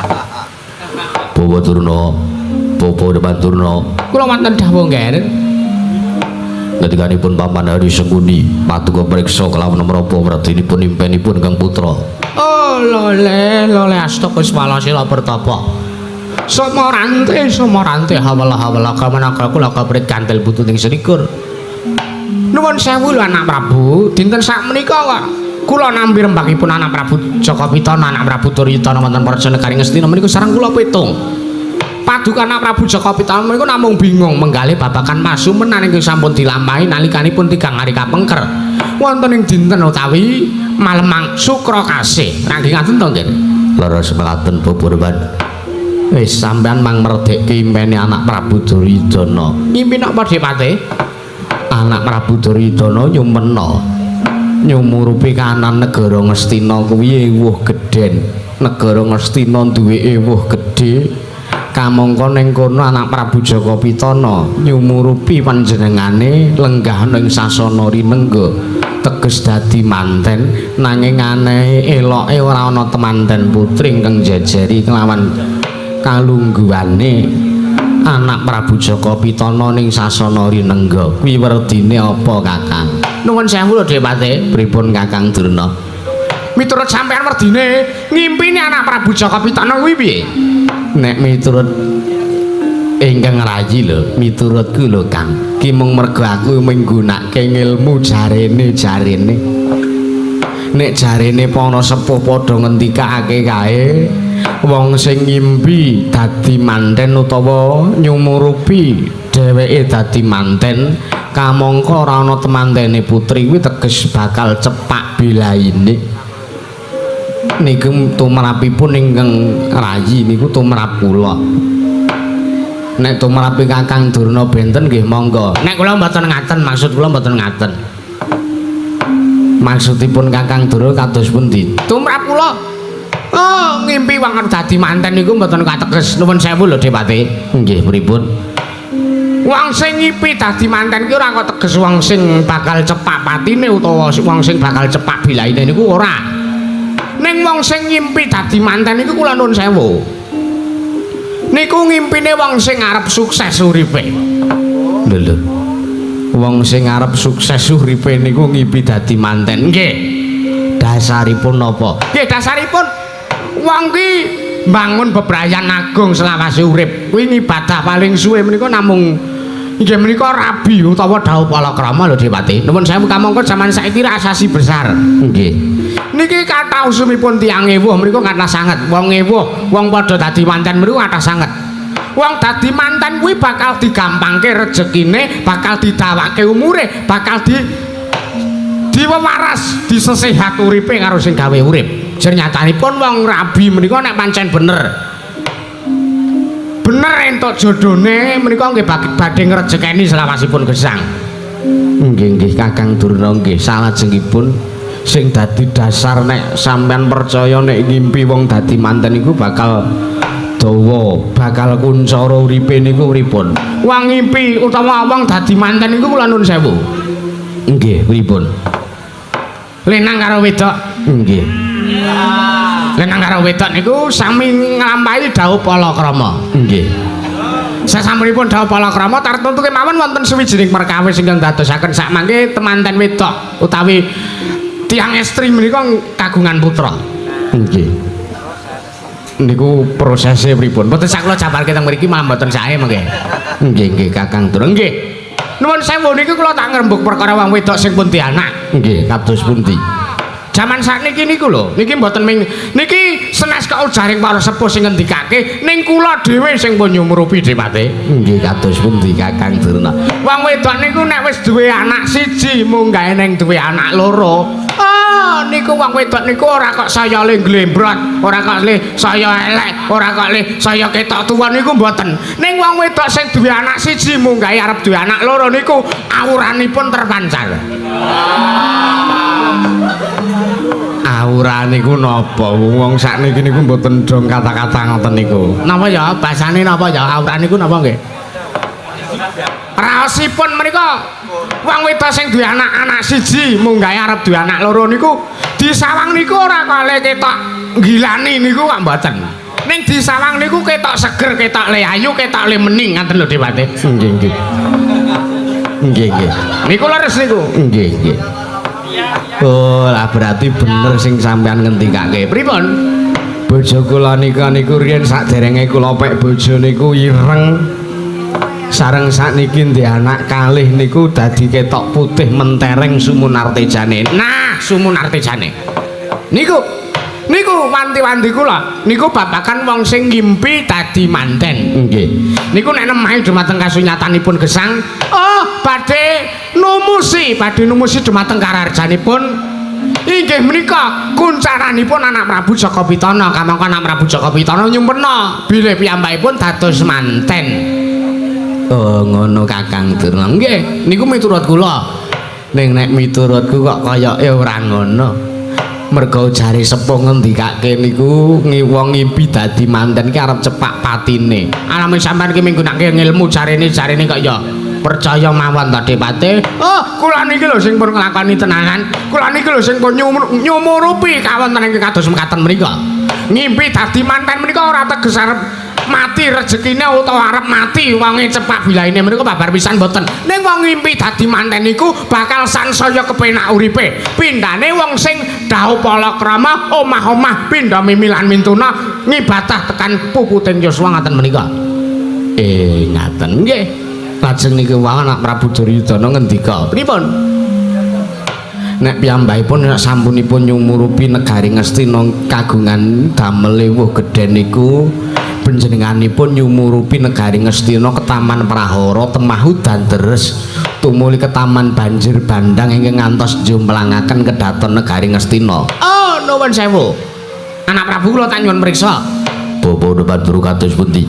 Bawa Durna, Bapak depan Durna.
Kula wonten dawuh nggih.
Ngendikanipun Paman Arya Sengkuni paduka mriksa kelawan menapa werdinipun impenipun Kang Putra.
Oh lole lole astaka swalasila pertapa. Sumorante sumorante hawala hawala kamanaga kula kaprit kantil putu ing selikur. Nuwun sewu lho anak Prabu, dinten sakmenika kok kula nampi rembagipun anak Prabu Jaka Pitana, anak Prabu Duryudana wonten Praja Negari Ngastina menika sareng kula pitung. Paduka anak Prabu Jaka Pitana menika namung bingung menggalih babagan pasumenan ingkang sampun dilampahi nalikanipun tigang hari kapengker. Wonten ing dinten utawi malemang Sukra Kasih. Nggih ngaten to nggih?
Leres mekaten beberban.
Wis sampean mang merdekke impene anak Prabu Duryudana. Ngimpi napa Dik Patih? Anak Prabu Duryudana nyumena nyumurupi kanan negara Ngastina kuwi ewuh gedhen. Negara Ngastina duwe ewuh gedhe. Kamangka ning kono anak Prabu Jaka Pitana nyumurupi panjenengane lenggah ning sasana rinengga teges dadi manten, nanging anehe eloke ora ana temanten putri ingkang jejeri kelawan kalungguhane anak Prabu Jaka Pitana ning sasana rinengga. Kuwi werdine apa Kakang? Nuwun sewu lho Dik Patih. Pripun Kakang Durna? Miturut sampean werdine ngimpine anak Prabu Jaka Pitana kuwi piye? Nek miturut ingkang rayi lho, miturutku lho Kang, ki mung mergo aku menggunakake ngilmu jarene-jarene. Nek jarene para sepuh padha ngendikake kae, wong sing ngimpi dadi manten utawa nyumurupi dheweke dadi manten, kamangka ora ana temantene putri kuwi teges bakal cepak bilaine. Niku tumrapipun ingkang rayi niku tumrap kula. Nek tumrapi Kakang Durna benten nggih monggo. Nek kula mboten ngaten, maksud kula mboten ngaten. Maksudipun Kakang Durna kados pundi? Tumrap kula. Oh, ngimpi wong dadi manten niku mboten kateges. Nuwun sewu lho Dik Patih. Nggih, pripun? Wong sing ngimpi dadi manten ki ora kok teges wong sing bakal cepak patine utawa wong sing bakal cepak bilaine niku ora. Ning wong sing ngimpi dadi manten niku kula nuwun sewu. Niku ngimpine wong sing arep sukses uripe. Lho lho. Wong sing arep sukses uripe niku ngimpi dadi manten. Nggih. Dasaripun napa? Nggih, dasaripun wong ki mbangun bebrayan agung selawase urip. Kuwi ngibadah paling suwe menika namung inggih menika rabi utawa dhaup palakrama lho Dik Patih. Nuwun sewu kamangka jaman saiki asasi besar. Nggih. Niki kathah usumipun tiyang ewuh menika kathah sanget. Wong ewuh, wong padha dadi manten menika kathah sanget. Wong dadi manten kuwi bakal digampangke rejekine, bakal didawake umure, bakal diwewaras, disesehat uripe karo sing gawe urip. Jernyatanipun wong rabi menika nek pancen bener. Bener entuk jodhone menika nggih badhe ngrejekeni selawasipun gesang. Nggih nggih Kakang Durna nggih salajengipun sing dadi dasar nek sampean percaya nek ngimpi wong dadi manten iku bakal dawa, bakal kuncara uripe niku pripun? Wong ngimpi utawa wong dadi manten niku kula nuwun sewu. Nggih, pripun? Lanang karo wedok. Nggih. Lanang karo wedok niku sami nglampahi dhawuh palakrama. Nggih. Sasampunipun dhawuh palakrama tartuntu kemawon wonten sawijining perkawis ingkang dadosaken sakmangke temanten wedok utawi tiyang estri menika kagungan putra. Nggih. Niku prosese pripun? Mboten sak kula jabarke teng mriki malah mboten sae mengke. Nggih nggih Kakang Durna. Nggih. Nuwun sewu niku kula tak ngrembug perkara wong wedok sing pun dianak. Nggih, kados pundi? Jaman sakniki niku lho, niki mboten ming niki senes kok jaring para sepuh sing ngendikake ning kula dhewe sing pun nyumurupi Dik Patih. Nggih, kados pundi Kakang Durna? Wong wedok niku nek wis duwe anak siji munggahe ning duwe anak loro. Ah, Oh, niku wong wedok niku ora kok saya le glembrot, ora kok le saya elek, ora kok le saya ketok tuwa niku mboten. Ning wong wedok sing duwe anak siji munggahe arep duwe anak loro niku auranipun terpancar. Aura niku napa? Wong sakniki niku mboten dong kata-kata ngoten niku. Napa ya basane napa ya aura niku napa nggih? Raosipun menika wong wedok sing duwe anak-anak siji munggahe arep duwe anak loro niku disawang niku ora kale ketok gilani niku kok mboten. Ning disawang niku ketok seger, ketok le ayu, ketok le mening ngaten lho Dewate.
Nggih, nggih. Nggih, nggih.
Niku leres niku.
Nggih, nggih. Oh, lah berarti bener sing sampean ngendikake.
Pripun?
Bojo kula nika niku riyen saderenge kula pek bojo niku ireng. Sareng sakniki ndek anak kalih niku dadi ketok putih mentereng sumunartejane.
Nah, sumunartejane. Niku niku wanti-wanti kula niku babagan wong sing ngimpi dadi manten.
Nggih.
Niku nek nemahi dumateng kasunyatanipun gesang, oh badhe numusi dumateng kararjanipun inggih menika kuncaranipun anak Prabu Jaka Pitana. Kamangka anak Prabu Jaka Pitana nyumpena bilih piyambakipun dados manten.
Oh, ngono Kakang Durna.
Nggih, niku miturut kula.
Ning nek miturutku kok kayake ora ngono. Mergo jare sepuh ngendikake niku wong ngimpi dadi manten ki arep cepak patine.
Alame sampean ki minggunake ngilmu jarene kok ya percaya mawon ta Depate. Oh, kula niki lho sing pun nglakoni tenanan. Kula niki lho sing pun nyumurupi kawontenan ingkang kados mekaten menika. Ngimpi dadi manten menika ora teges arep mati rezekine utawa arep mati wonge cepak bilaine menika babar pisan mboten. Ning wong ngimpi dadi manten niku bakal sansaya kepenak uripe. Pindhane wong sing dhaup palakrama omah-omah pindha mimilan mintuna ngibadah tekan puputing yuswa ngaten menika.
Ngaten nggih. Lajeng niku wau anak Prabu Duryudana ngendika,
Pripun?
Nek piyambakipun nek sampunipun nyumurupi negari Ngastina kagungan damel ewuh gedhe niku panjenenganipun nyumurupi negari Ngastina ketaman prahara temah udan deres tumuli ketaman banjir bandang ingkang ngantos njomplangaken kedaton negari Ngastina.
Oh, nuwun sewu. Anak Prabu kula tak nyuwun mriksa.
Bapak depan guru kados pundi?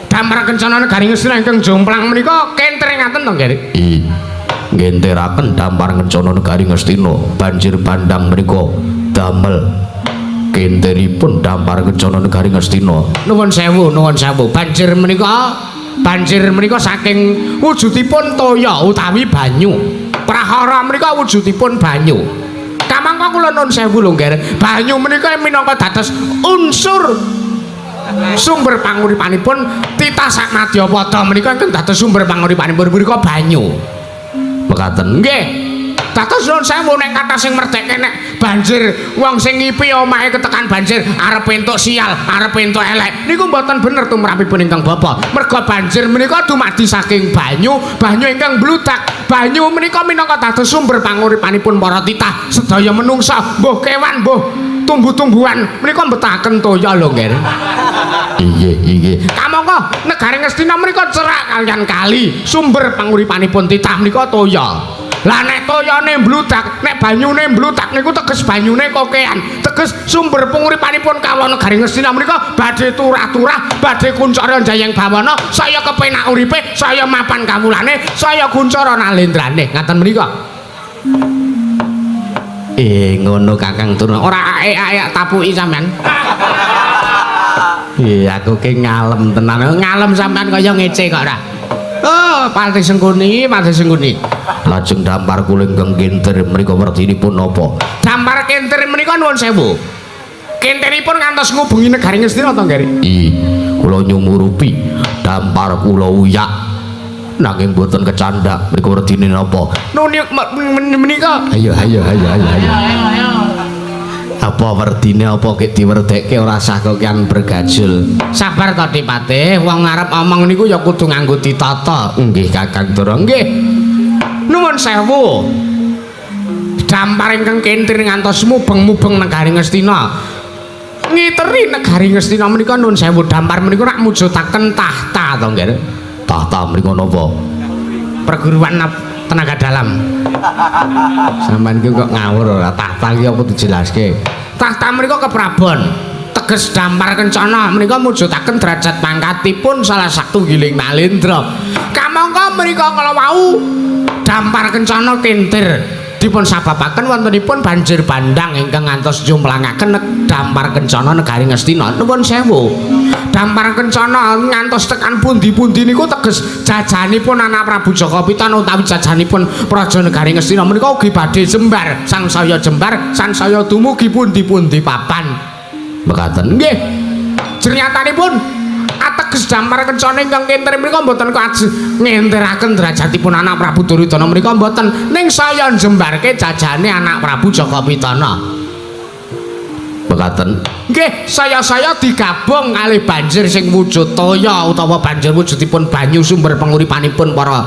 Damar kencana negari Ngastina ingkang jomplang menika kentere ngaten to, Nggih?
Ngenteraken dampar kencana negari Ngastina banjir bandang menika damel kenteripun dampar kencana negari Ngastina.
Nuwun sewu, nuwun sewu. Banjir menika saking wujudipun toya utawi banyu. Prahara menika wujudipun banyu. Kamangka kula nuwun sewu lho, Nggih. Banyu menika minangka dados unsur sumber panguripanipun titah sak madyapada menika ingkang dados sumber panguripanipun punika banyu.
Mekaten.
Nggih. Dados nuwun sewu nek kathah sing merdeke nek banjir wong sing ngipi omahe ketekan banjir arep entuk sial, arep entuk elek. Niku mboten bener tumrapipun ingkang bapa. Merga banjir menika dumadi saking banyu, banyu ingkang bludak. Banyu menika minangka dados sumber panguripanipun para titah sedaya menungsa, mbuh kewan, mbuh tumbuh-tumbuhan menika mbetaken toya lho, Nggih.
Inggih, inggih.
Kamangka negari Ngastina menika cerak kaliyan kali, sumber panguripanipun titah menika toya. Lah nek toyane mbludak, nek banyune mbludak niku teges banyune kokean, teges sumber panguripanipun kawula negari Ngastina menika badhe turah-turah, badhe kuncara jayeng bawana, saya kepenak uripe, saya mapan kawulane, saya kuncara nalendrane. Ngaten menika.
Ngono Kakang Durna.
Ora aek-aek tapuki sampean.
Aku ki ngalem tenan.
Ngalem sampean kaya ngece kok ora. Oh, pati sengkuni, pati sengkuni.
Lajeng dampar kula ingkang kenter menika werdinipun napa?
Dampar kenter menika nuwun sewu. Kenteripun ngantos ngubengi negari Ngastina to, Nggih?
Kula nyumurupi dampar kula uyak nanging boten kecandak mriku werdine napa?
Nuni menika.
Ayo ayo ayo ayo ayo. Apa werdine apa kek diwerdekke ora sah kokean bergajul.
Sabar to Dipate, wong arep omong niku ya kudu nganggo ditata.
Nggih Kakang Ndara,
nggih. Nuwun sewu. Dampar ingkang kentir ngantos mubeng-mubeng negari Ngastina. Ngiteri negari Ngastina menika nuwun sewu dampar menika rak mujudaken tahta to nggih.
Tahta menika napa?
Perguruan Tenaga dalam. Sampeyan iki kok ngawur ora tahta iki apa dijelaske? Tahta menika keprabon. Teges dampar kencana menika mujudaken derajat pangkatipun salah satunggiling Nalendra. Kamangka menika kala wau dampar kencana kentir dipun sababaken wontenipun banjir bandang ingkang ngantos jumplangaken dampar kencana negari Ngastina. Nuwun sewu. Dampar kencana ngantos tekan pundi-pundi niku teges jajanipun anak Prabu Jaka Pitana utawi jajanipun Praja Negari Ngastina menika ugi badhe jembar, sangsaya jembar, sangsaya dumugi pundi-pundi papan.
Mekaten.
Nggih. Jernyatanipun ateges dampar kencana ingkang kentir menika mboten kajeng ngenteraken derajatipun anak Prabu Duryudana menika mboten, ning saya njembarke jajane anak Prabu Jaka Pitana.
Mekaten.
Nggih, saya-saya digabung kalih banjir sing wujud toya utawa banjir wujudipun banyu sumber penguripanipun para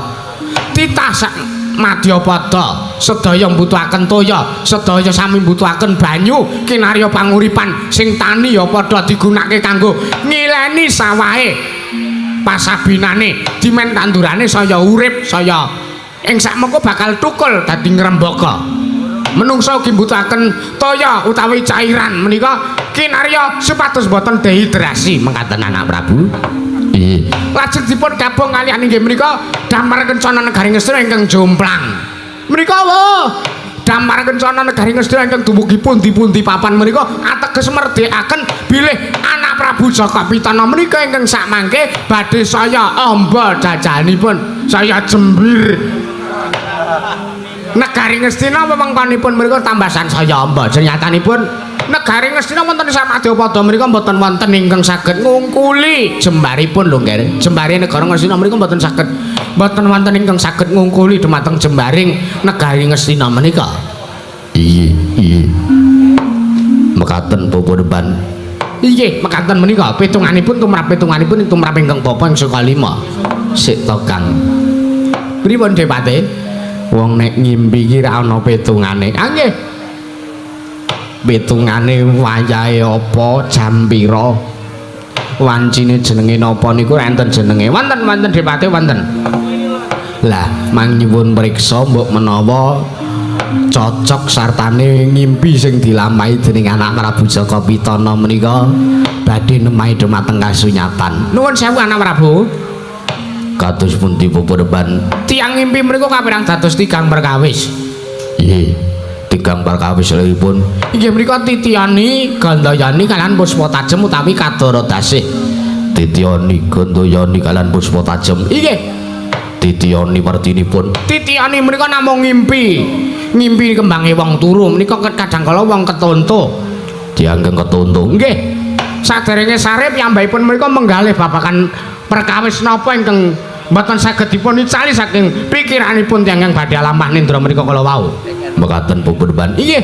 titah sak madyapada sedaya mbutuhaken toya, sedaya sami mbutuhaken banyu kinarya panguripan sing tani ya padha digunakake kanggo ngileni sawahe pasabinane dimen tandurane saya urip saya ing sakmengko bakal tukul dadi ngrembaka. Menungsa ugi mbutuhaken toya utawi cairan menika kinarya supados boten dehidrasi mengkaten anak Prabu.
Nggih.
Lajeng dipun gabung kaliyan inggih menika damar kencana negari Ngastina ingkang jomplang. Menika wo damar kencana negari Ngastina ingkang dumugi pundi-pundi papan menika ateges merdekaken bilih anak Prabu Jaka Pitana menika ingkang sakmangke badhe saya amba jajanipun, saya jembir. Negari Ngastina wewengkonipun menika tambah sansaya amba. Jenyatanipun negari Ngastina wonten samadyapada menika mboten wonten ingkang saged ngungkuli jembaripun lho nggih. Jembare negara Ngastina menika mboten saged, mboten wonten ingkang saged ngungkuli dumateng jembaring negari Ngastina menika.
Iya, iya. Mekaten bapa depan.
Inggih, mekaten menika pitunganipun tumrap pitunganipun tumrap ingkang bapa ing saka 5. Sik to Kang. Pripun Depate? Wong nek ngimpi iki ra ana pitungane. Ah nggih. Pitungane wayahe apa, jam pira? Wancine jenenge napa niku enten jenenge. Wonten, wonten Depate wonten. Lah, mang nyuwun priksa mbok menawa cocok sartane ngimpi sing dilampahi dening anak Prabu Jaka Pitana menika badhe nemahi dumateng kasunyatan. Nuwun sewu anak Prabu.
Kados pundi bapa depan?
Tiyang ngimpi menika kapirang dados tigang perkawis.
Nggih. Tigang perkawis lipun
inggih menika Titiyani, Gandayani kalian Puspa Tajem utawi Kadara Dasih.
Titiyani, Gandayani kalian Puspa Tajem.
Inggih.
Titiyani wardinipun
Titiyani menika namung ngimpi. Ngimpi kembange wong turu menika kadang kala wong ketonto.
Dianggeng ketonto.
Nggih. Saderenge sarip piyambakipun menika menggalih babagan perkawis napa ingkang mboten saged dipun icali saking pikiranipun tiyang ingkang badhe alampah nindra menika kala wau.
Mekaten bapa depan.
Inggih.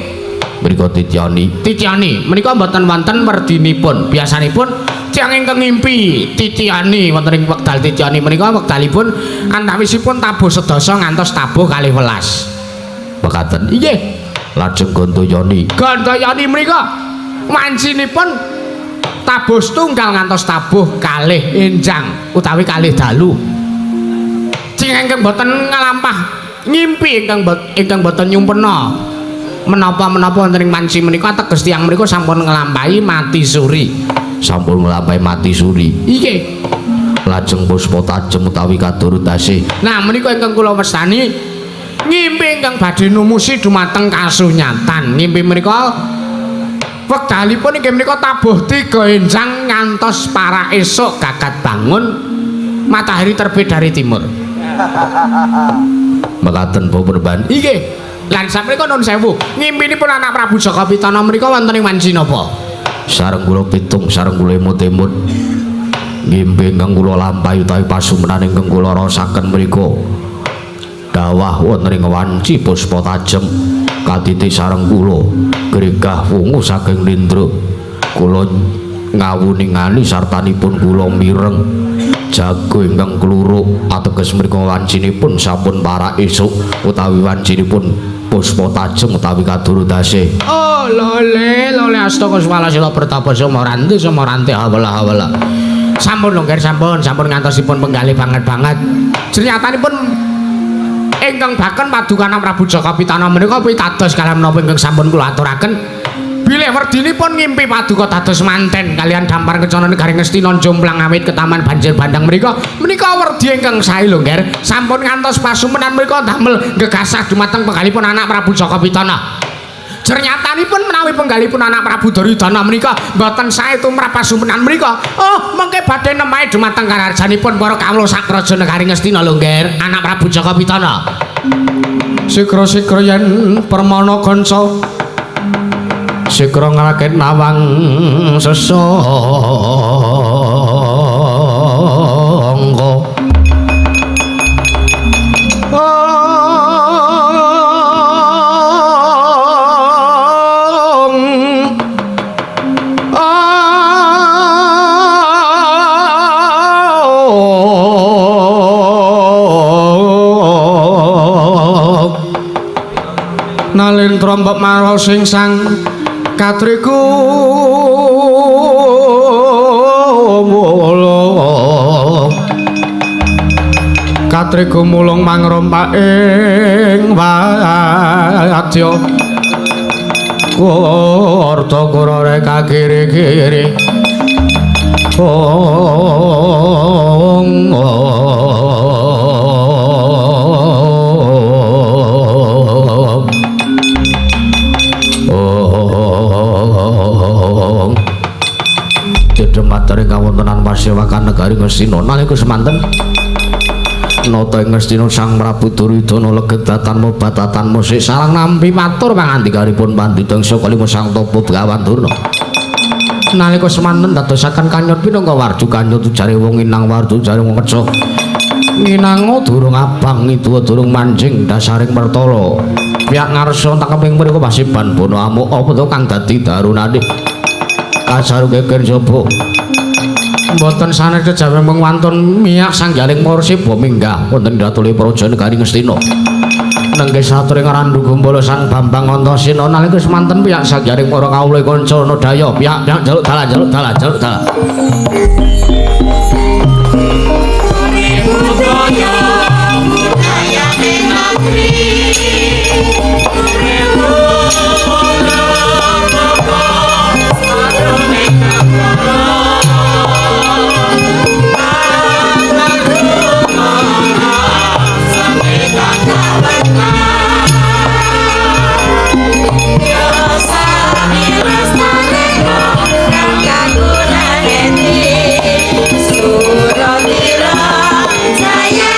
Menika Titiyani.
Titiyani menika mboten wonten werdinipun. Biasanipun tiyang ingkang ngimpi Titiyani wonten ing wekdal Titiyani menika wekdalipun antawisipun tabuh sedasa ngantos tabuh kalih welas.
Mekaten.
Inggih.
Lajeng Gandayani.
Gandayani menika wancinipun tabuh setunggal ngantos tabuh kalih enjang utawi kalih dalu. Tiyang ingkang boten nglampah ngimpi ingkang boten nyumpena menapa-menapa wonten ing wanci menika ateges tiyang menika sampun nglampahi mati suri.
Sampun nglampahi mati suri.
Inggih.
Lajeng Puspa Tajem utawi Kadara Dasih.
Nah menika ingkang kula wastani ngimpi ingkang badhe numusi dumateng kasunyatan. Ngimpi menika wekdalipun inggih menika tabuh 3 enjang ngantos para esuk gagat bangun matahari terbit dari timur.
Mekaten bapa depan.
Inggih. Lan saprika nun sewu, ngimpinipun anak Prabu Jaka Pitana menika wonten ing wanci napa?
Sareng kula pitung, sareng kula emut-emut. Ngimpi ingkang kula lampahi utawi pasumenan ingkang kula raosaken mriku. Dawah wonten ing wanci Puspa Tajem katiti sareng kula gregah wungu saking lindra. Kula ngawuningani sartanipun kula mireng jago ingkang kluruk ateges mriku wancinipun sampun para esuk utawi wancinipun Puspa Tajem utawi Kadara Dasih.
Oh lole lole astaka swala sila pertapa sumaranti sumaranti hawala hawala. Sampun lho nggih, sampun sampun ngantosipun penggalih banget-banget. Jernyatanipun Ingkang baken paduka Prabu Jaka Pitana menika pitados kaliyan menapa ingkang sampun kula aturaken. Bilih werdinipun ngimpi paduka dados manten kaliyan dampar kencana negari Ngastina jomplang awit ketaman banjir bandang menika menika werdi ingkang sae lho Ngger. Sampun ngantos pasumenan menika damel gegasah dumateng penggalipun anak Prabu Jaka Pitana. Jernyatanipun menawi penggalipun anak Prabu Duryudana menika mboten sae tumrap pasumenan menika. Oh, mengke badhe nemahe dumateng karajanipun para kawula sakraja negari Ngastina lho Ngger, anak Prabu Jaka Pitana. Sikra-sikra yen permana kanca sikra ngrakit nawang sesangka. Nalendra mbok marwa sing sang katriku mulung katriku mulung mangrompak ing wadya kurta kurare kakiri-kiri ong Materi kawontenan pasewakan negari Ngastina nalika semanten nata ing Ngastina Sang Prabu Duryudana leged datan batatan musik sareng nampi matur pangandikanipun pandhita saka lima sang tapa Begawan Durna nalika semanten dadosaken kanyut pinangka warju kanyut jare wong inang warju jare wong keca nginango durung abang ngiduwa durung manjing dasaring mertala piyak ngarsa takeping mriku pasiban bono amuk apa to kang dadi darunane kasaru geger jaba mboten sanes kejawi mung wantun miyak sanggaling Mursiba minggah wonten datule praja negari Ngastina nenggih saturing Randu Gumbala Sang Bambang Antasena nalika semanten piyak sanggaling para kawula kanca Nodaya piyak-piyak jaluk dalan jaluk dalan jaluk dalan
budaya budaya negeri. Surabira Jaya.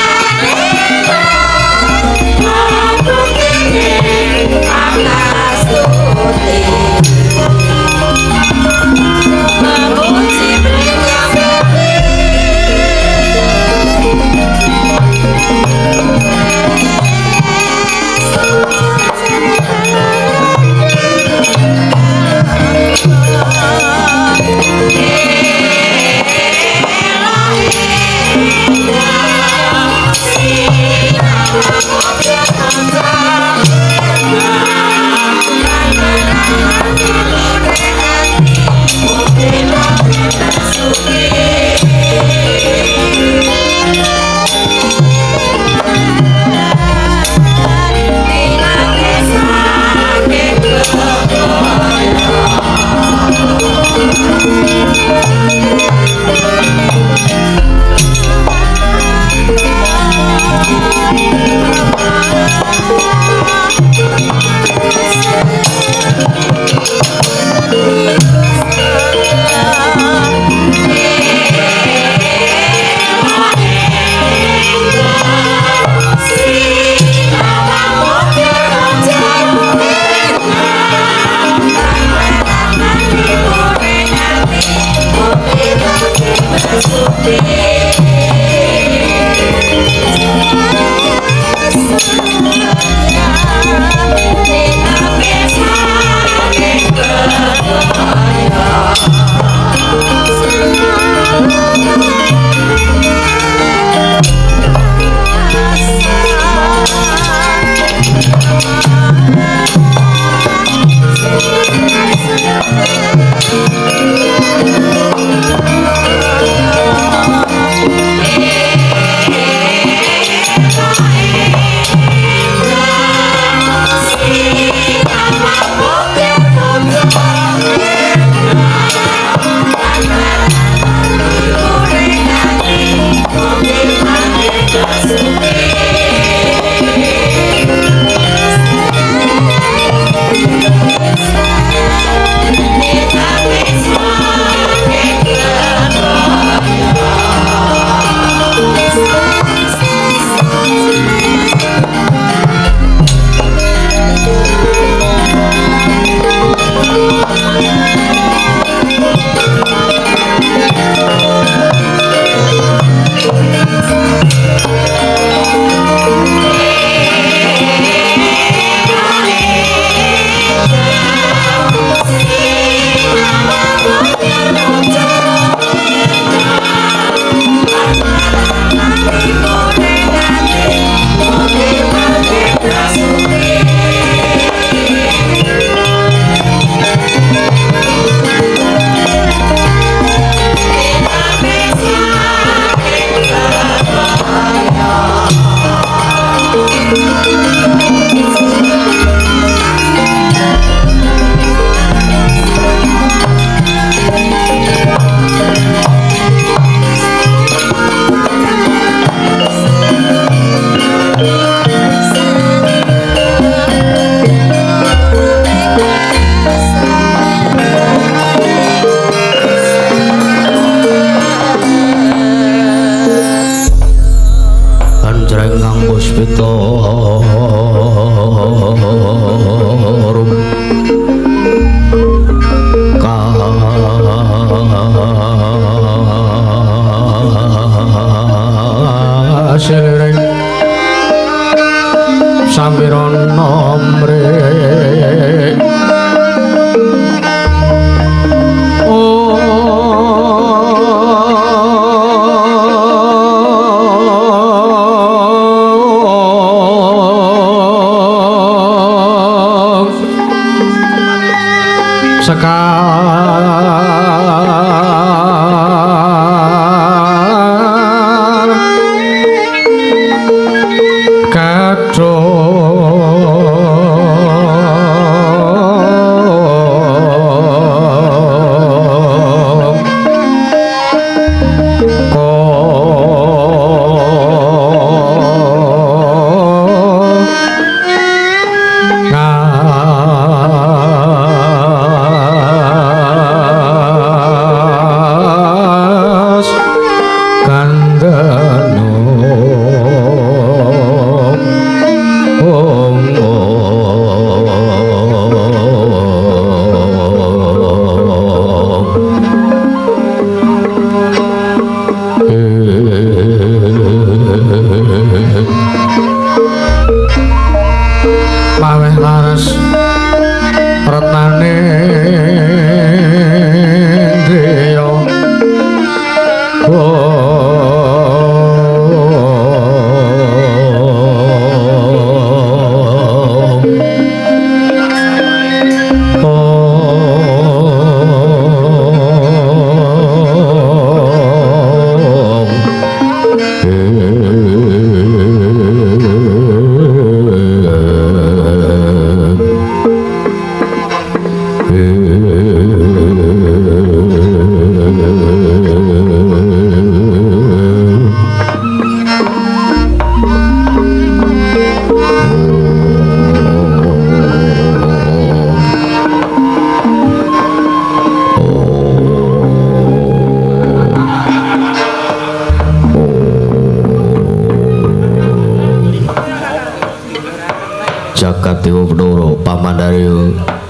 Jagat Dewa Bathara Pamandarya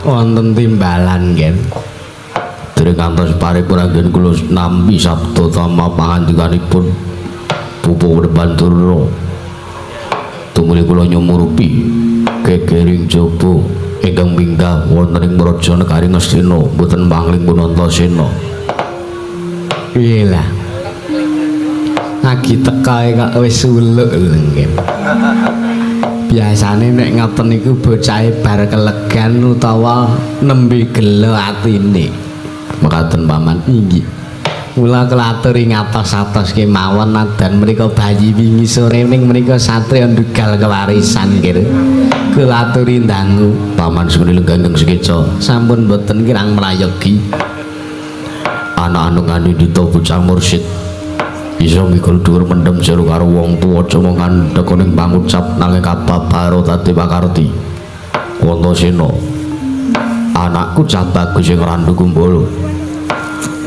wonten timbalan nggih.
Dereng ngantos paripurna anggen kula nampi sabda tama pangandikanipun Pupu Bandurna. Tumuli kula nyumurupi gegering jaba ingkang minggah wonten ing Praja Negari Ngastina mboten mangling Punantasena.
Piye lah? Lagi tekae kok wis suluk lho nggih. Biasane nek ngoten niku bocahe bar kelegan utawa nembe gelo atine.
Mekaten paman.
Inggih. Mula kula aturi ngatos-atos kemawon nadan mriku bayi wingi sore ning mriku satriya ndugal kewarisan nggih. Kula aturi ndangu
paman sugeng lenggah ingkang sekeca.
Sampun boten kirang mrayogi.
Anak anu ngandhita bocah mursyid. Bisa mikul dhuwur mendem jero karo wong tuwa aja mung kandhek ning pangucap nanging kababaro dadi pakarti. Antasena, anakku cah bagus sing Randu Kumbala.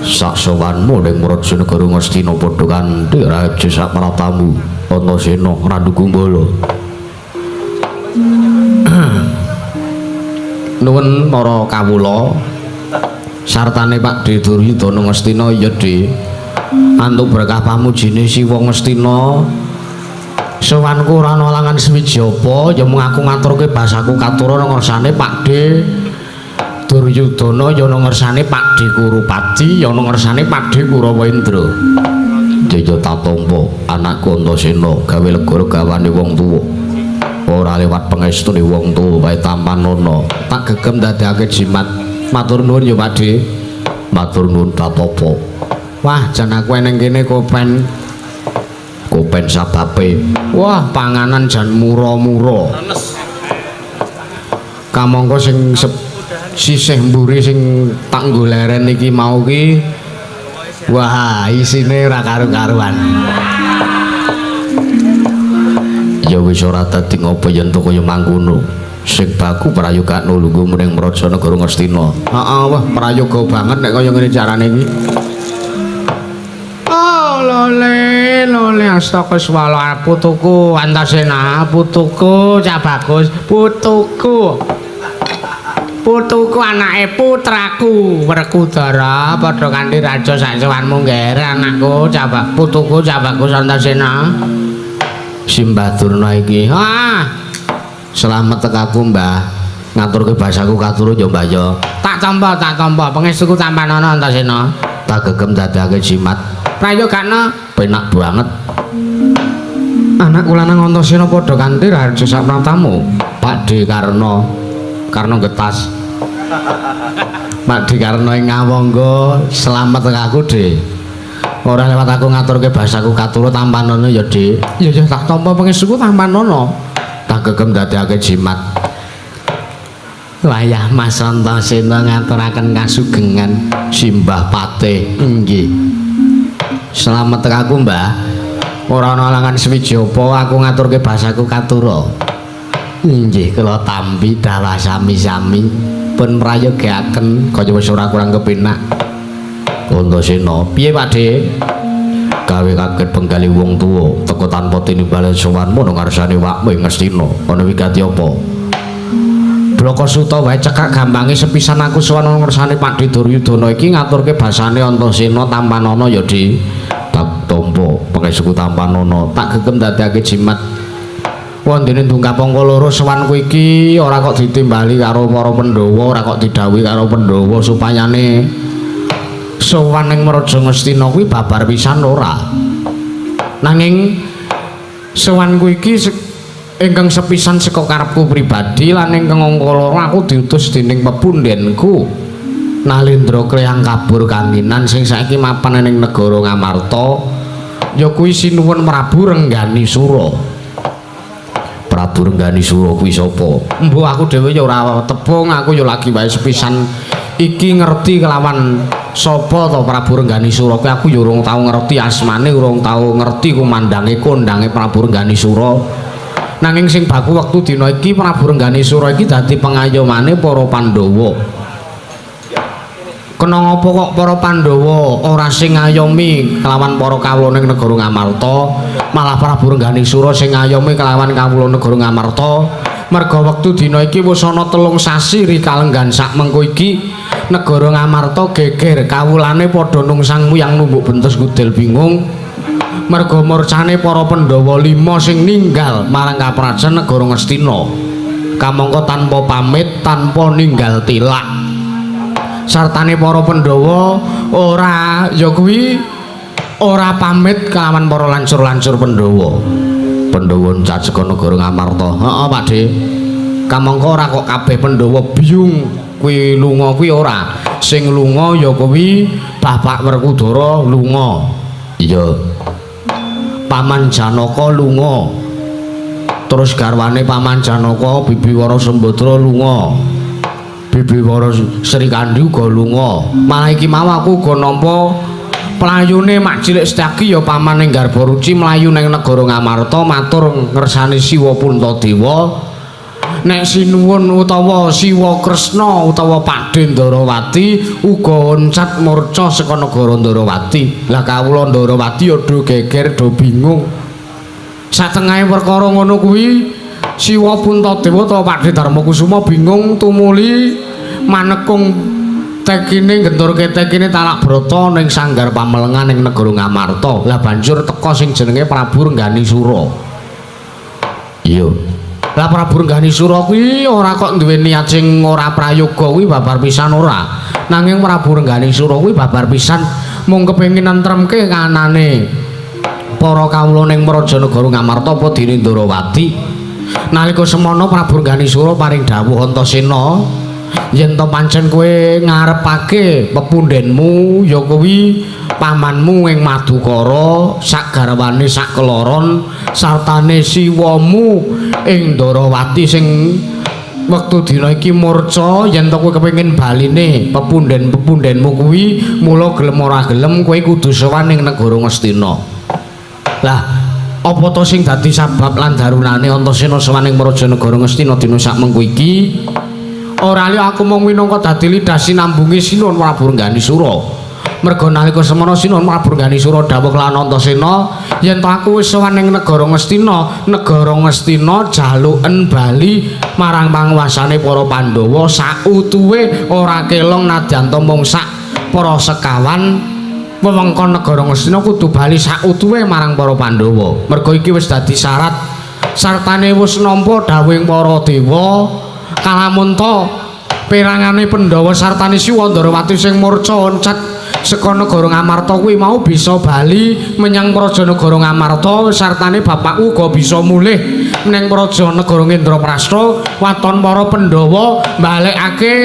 Sak sowanmu ning Praja Negara Ngastina padha kanthi raja sak pratamu. Antasena Randu Kumbala.
Nuwun para kawula sartane Pak De Duryudana Ngastina ya De. Antuk berkah pamujine Siwa Ngastina. Sowanku ora ana langan suwiji apa ya mung aku ngaturke basaku katura nang ngersane Pak De Duryudana ya nang ngersane Pak De Kurupati ya nang ngersane Pak De Kurawendra.
Jaya tatampa anakku Antasena gawe lega gawane wong tuwa. Ora lewat pengestune wong tuwa wae tampanana.
Tak gegem dadekake jimat. Matur nuwun ya Pak De.
Matur nuwun tatapa.
Wah, jan aku eneng kene kopen.
kepen sababe.
Wah, panganan jan mura-mura. Kamangka sing sisih mburi sing tak nggo leren iki mau ki wah, isine ora karu-karuan.
Ya wis ora dadi ngopo yen to kaya mangkono. Sing baku prayogakno lungguh ning Mraja negara Ngastina.
Heeh, wah prayoga banget nek kaya ngene carane iki. Oh, lole, lole astaka swala putuku Antasena, putuku Cak Bagus, putuku. Putuku anake putraku Werkudara padha kanthi raja saksowanmu ngger anakku Cak putuku Cak Bagus Antasena.
Simbah Durna iki.
Ah,
selamat tekaku Mbah. Ngaturke basaku katurut ya Mbah ya.
Tak tampa, tak tampa pangestuku tampanana Antasena.
Tak gegem dadake jimat.
Prayogakno
penak banget.
Anakku lanang Antasena padha kanthi raja sapratamu.
Pakde Karna. Karna Getas. Pakde Karna ing Ngawangga, selamat tekaku, Dik. Ora lewat aku ngaturke basaku katurut tampanana ya, Dik.
Ya ya tak tampa pangestuku tampanana.
Tak gegem dadekake jimat.
Wayah Mas Antasena ngaturaken kasugengan
Simbah Patih.
Nggih.
Selamat tekaku, Mbah.
Ora ana alangan suwiji apa aku ngaturke basaku katura.
Nggih, kula tampi dawah sami-sami pun prayogaken kaya wis ora kurang kepenak. Antasena,
piye Pakde?
Gawe kaget penggali wong tuwa teka tanpa tinimbalen sowanmu nang ngarsane wakmu ing Ngastina. Ana wigati apa?
Blaka Suta wae cekak gampange sepisan aku sowan nang ngarsane Pakde Duryudana iki ngaturke basane Antasena tampanana ya, Dik.
Tak tampa pangestuku tampanana,
tak gegem dadekake jimat. Wondene ndungkap angka loro sowanku iki ora kok ditimbali karo para Pandhawa, ora kok didhawuhi karo Pandhawa supayane sowan ning Mraja Ngastina kuwi babar pisan ora. Nanging sowanku iki ingkang sepisan saka karepku pribadi lan ingkang angka loro aku diutus dening pepundhenku Nalendra Kleyang Kabur Kanginan sing saiki mapan ning negara Ngamarta ya kuwi sinuwun Prabu Renggani Sura.
Prabu Renggani Sura kuwi sapa?
Mbuh aku dhewe ya ora tepung, aku ya lagi wae sepisan iki ngerti kelawan sapa to Prabu Renggani Sura kuwi aku ya urung tau ngerti asmane, urung tau ngerti kumandange kondange Prabu Renggani Sura. Nanging sing baku wektu dina iki Prabu Renggani Sura iki dadi pengayomane para Pandhawa. Kena ngapa kok para Pandhawa ora sing ngayomi kelawan para kawula ning negara Ngamarta, malah Prabu Renggani Sura sing ngayomi kelawan kawula negara Ngamarta. Merga wektu dina iki wis ana 3 sasi rikalenggan sak mengko iki negara Ngamarta geger, kawulane padha nungsang muyang numbuk bentes kudel bingung. Merga murcane para Pandhawa 5 sing ninggal marang kaprajan negara Ngastina. Kamangka tanpa pamit, tanpa ninggal tilak. Sartane para Pandhawa ora ya kuwi ora pamit kelawan para lancur-lancur Pandhawa.
Pandhawa caceka negara Ngamarta.
Heeh, Pakde. Kamangka ora kok kabeh Pandhawa biyung kuwi lunga kuwi ora. Sing lunga ya kuwi Bapak Werkudara lunga.
Iya.
Paman Janaka lunga. Terus garwane Paman Janaka Bibi Wara Sembadra lunga. Bibi Wara Srikandhi uga lunga. Malah iki mau aku uga nampa playune Mak Cilik Setyaki ya paman ing Garbaruci mlayu ning negara Ngamarta matur ngersane Siwa Puntadewa. Nek sinuwun utawa Siwa Kresna utawa Pakde Ndarawati uga oncat murca saka negara Ndarawati. Lah kawula Ndarawati ya do geger do bingung. Satengahe perkara ngono kuwi Siwa Puntadewa utawa Pakde Darmakusuma bingung tumuli manekung tekine genturke tekine talak brata ning sanggar pamelengan ning negara Ngamarta. Lah banjur teka sing jenenge Prabu Renggani Sura.
Iya.
Lah Prabu Renggani Sura kuwi ora kok duwe niat sing ora prayoga kuwi babar pisan ora. Nanging Prabu Renggani Sura kuwi babar pisan mung kepengin nentremke kanane para kawula ning Mraja negara Ngamarta apa dene Ndarawati. Nalika semono Prabu Renggani Sura paring dawuh Antasena, yen to pancen kowe ngarepake pepundhenmu ya kuwi Pamanmu ing Madukara sak garwane sak keloron sartane siwamu ing Ndarawati sing wektu dina iki murca yen to kowe kepengin baline pepunden-pepundenmu kuwi mula gelem ora gelem kowe kudu sowan ning negara Ngastina. Lah apa to sing dadi sabab lan darunane Antasena sowan ing Praja Negara Ngastina dina sakmengku iki? Ora liya aku mung minangka dadi lidah sinambunge Sinuwun Prabu Rengganisura. Merga nalika semana Sinuwun Prabu Rengganisura dawuh lan Antasena yen to aku wis sowan ning negara Ngastina, negara Ngastina jaluken bali marang panguwasane para Pandhawa sautuhe ora kelong nadyan ta mung sak para sekawan wewengkon negara Ngastina kudu bali sautuhe marang para Pandhawa. Merga iki wis dadi syarat sartane wis nampa dawuhing para dewa kalamunta perangane Pandhawa sartane Siwa Ndarawati sing murca oncet saka negara Ngamarta kuwi mau bisa bali menyang praja negara Ngamarta sartane bapakku uga bisa mulih menyang praja negara Indraprastha waton para Pandhawa balekake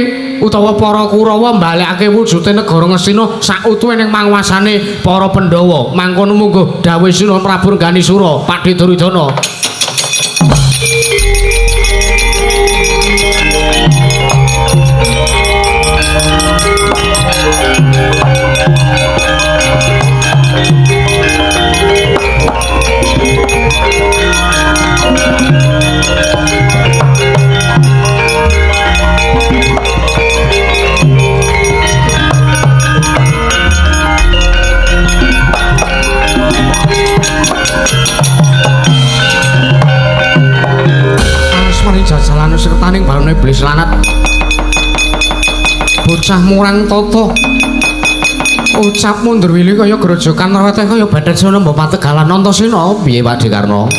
utawa para Kurawa balekake wujude negara Ngastina sautuhe ning panguwasane para Pandhawa. Mangkono mungguh dawuh Sinuwun Prabu Rengganisura Pakdhe Duryudana. Asmane jajalan sertaning balone iblis lanat. Bocah murang tata. Ucap mundur wili kaya grojokan raweteh kaya badhet sono mbok pategalan Antasena piye Pakdhe Karna?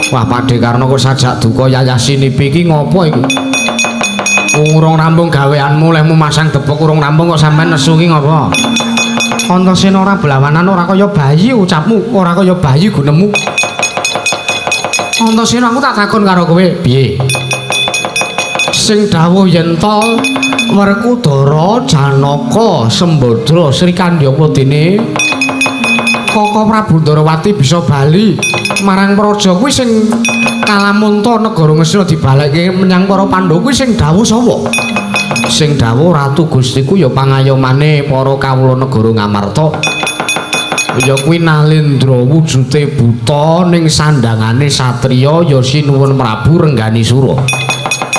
Wah Pakdhe Karna kok sajak duka yayasinipi iki ngopo iki? Urung rampung gaweanmu lehmu masang debok urung rampung kok sampean nesu ki ngopo? Antasena ora blawanan ora kaya bayi ucapmu, ora kaya bayi gunemu. Antasena aku tak takon karo kowe piye? Sing dawuh yen to Werkudara, Janaka, Sembadra, Sri Kandhyapa dene Kaka Prabu Ndarawati bisa bali marang praja kuwi sing kalamunta negara Ngastina dibalekke menyang para Pandhawa kuwi sing dawuh sapa? Sing dawuh Ratu Gustiku ya pangayomane para kawula negara Ngamarta. Ya kuwi Nalendra wujude buta ning sandangane satriya ya Sinuwun Prabu Rengganisura.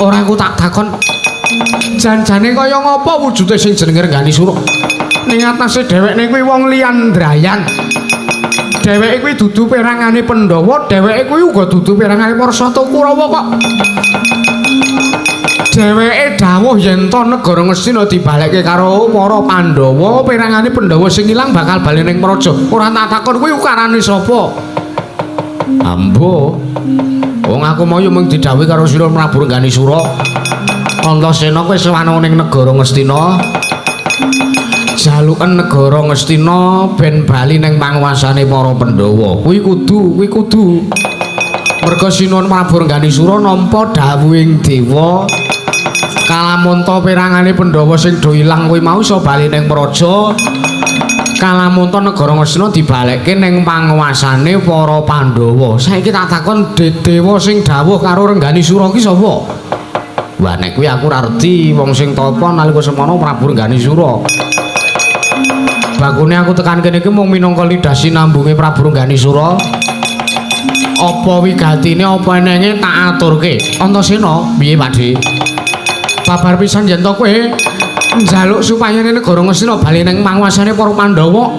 Ora aku tak takon janjane kaya ngapa wujude sing jenenge Rengganisura? Ning atase dhewekne kuwi wong liyan drayan. Dheweke kuwi dudu perangane Pandhawa, dheweke kuwi uga dudu perangane para Sata Kurawa kok. Dheweke dawuh yen to negara Ngastina dibalekke karo para Pandhawa, perangane Pandhawa sing ilang bakal bali ning praja. Ora tak takon kuwi ukarane sapa? Ambo. Wong aku mau yo mung didhawuhi karo Sinuwun Prabu Rengganisura. Antasena kowe sowan ning negara Ngastina. Jaluken negara Ngastina ben bali ning panguwasane para Pandhawa. Kuwi kudu, kuwi kudu. Merga Sinuwun Prabu Rengganisura nampa dawuhing dewa kalamunta perangane Pandhawa sing do ilang kuwi mau iso bali ning praja. Kalamunta negara Ngastina dibalekke ning panguwasane para Pandhawa. Saiki tak takon dewa sing dawuh karo Rengganisura ki sapa? Wah nek kuwi aku ora reti wong sing tapa nalika semana Prabu Rengganisura. Bakune aku tekan kene iki mung minangka lidah sinambunge Prabu Rengganisura. Apa wigatine apa enenge tak aturke. Antasena piye Pakdhe? Babar pisan yen to kowe njaluk supaya negara Ngastina bali ning panguwasane para Pandhawa.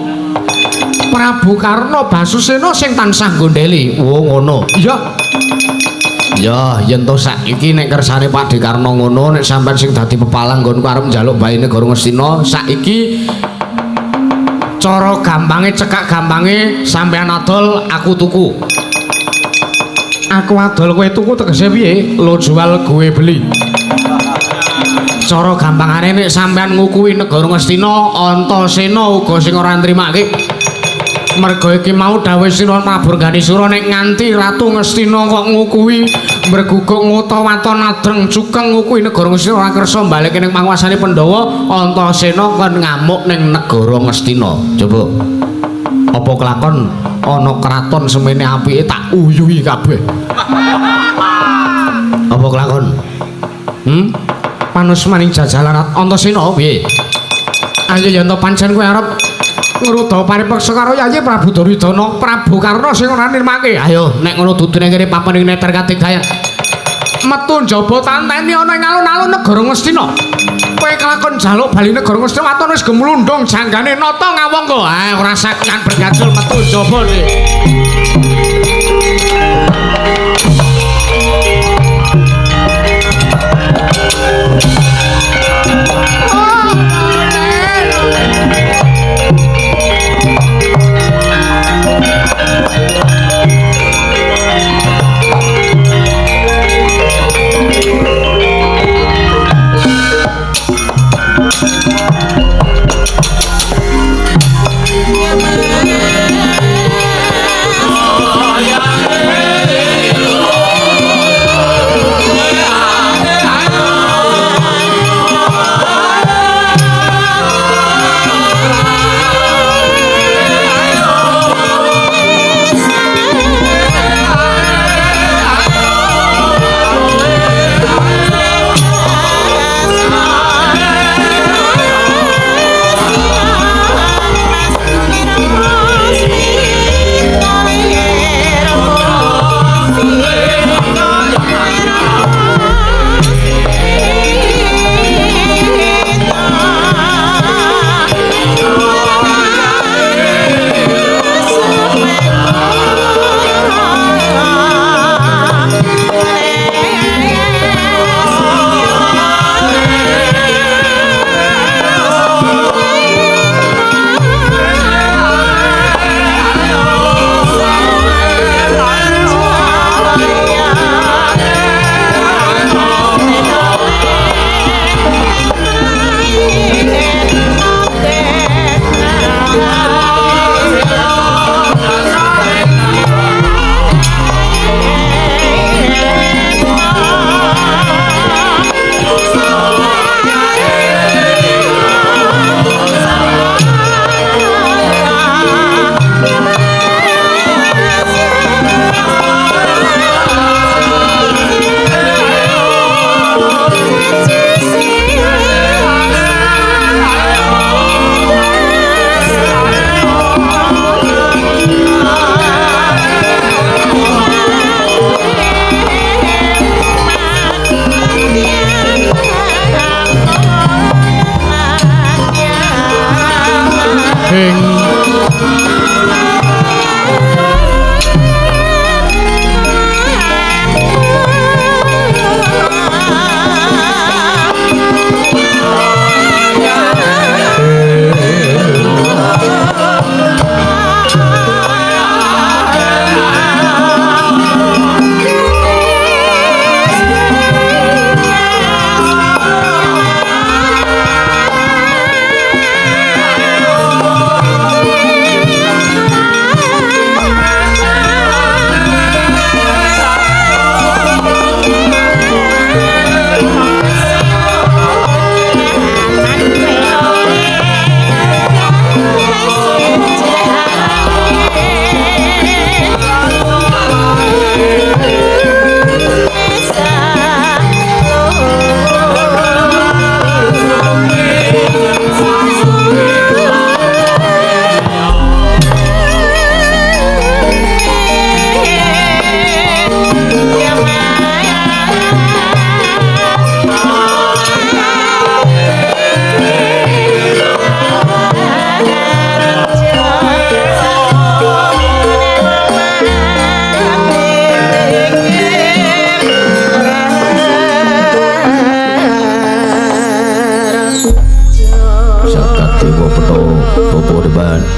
Prabu Karna Basusena sing tansah nggondheli. Oh ngono. Iya. Ya, yen to saiki nek kersane Pakdhe Karna ngono, nek sampean sing dadi pepalang nggonku arep njaluk bae negara Ngastina, saiki cara gampange cekak gampange sampean adol aku tuku. Aku adol kowe tuku tegese piye? Lo jual gue beli. Cara gampangane nek sampean ngukuhi negara Ngastina, Antasena uga sing ora nrimake. Merga iki mau dawuh sira Prabu Rengganisura nek nganti Ratu Ngastina kok ngukuhi mbreguguk ngota waton adreng cukeng ngukuhi negara Ngastina ora kersa balik ning panguasane Pandhawa, Antasena kon ngamuk ning negara Ngastina. Coba apa kelakon ana kraton semene apike tak uyuhi kabeh. Apa kelakon? Panusmaning jajalan Antasena piye? Ayo yen to pancen kowe arep ngruda paripeksa karo Yayi Prabu Duryudana, Prabu Karna sing ora nirmake. Ayo nek ngono dudune kene papan ing neter katigdayan. Metu njaba tanteni ana ing alun-alun negara Ngastina. Kowe kelakon njaluk bali negara Ngastina waton wis gemlundung janggane nata ngawangka. Ah ora sakan bergajul metu njaba nek.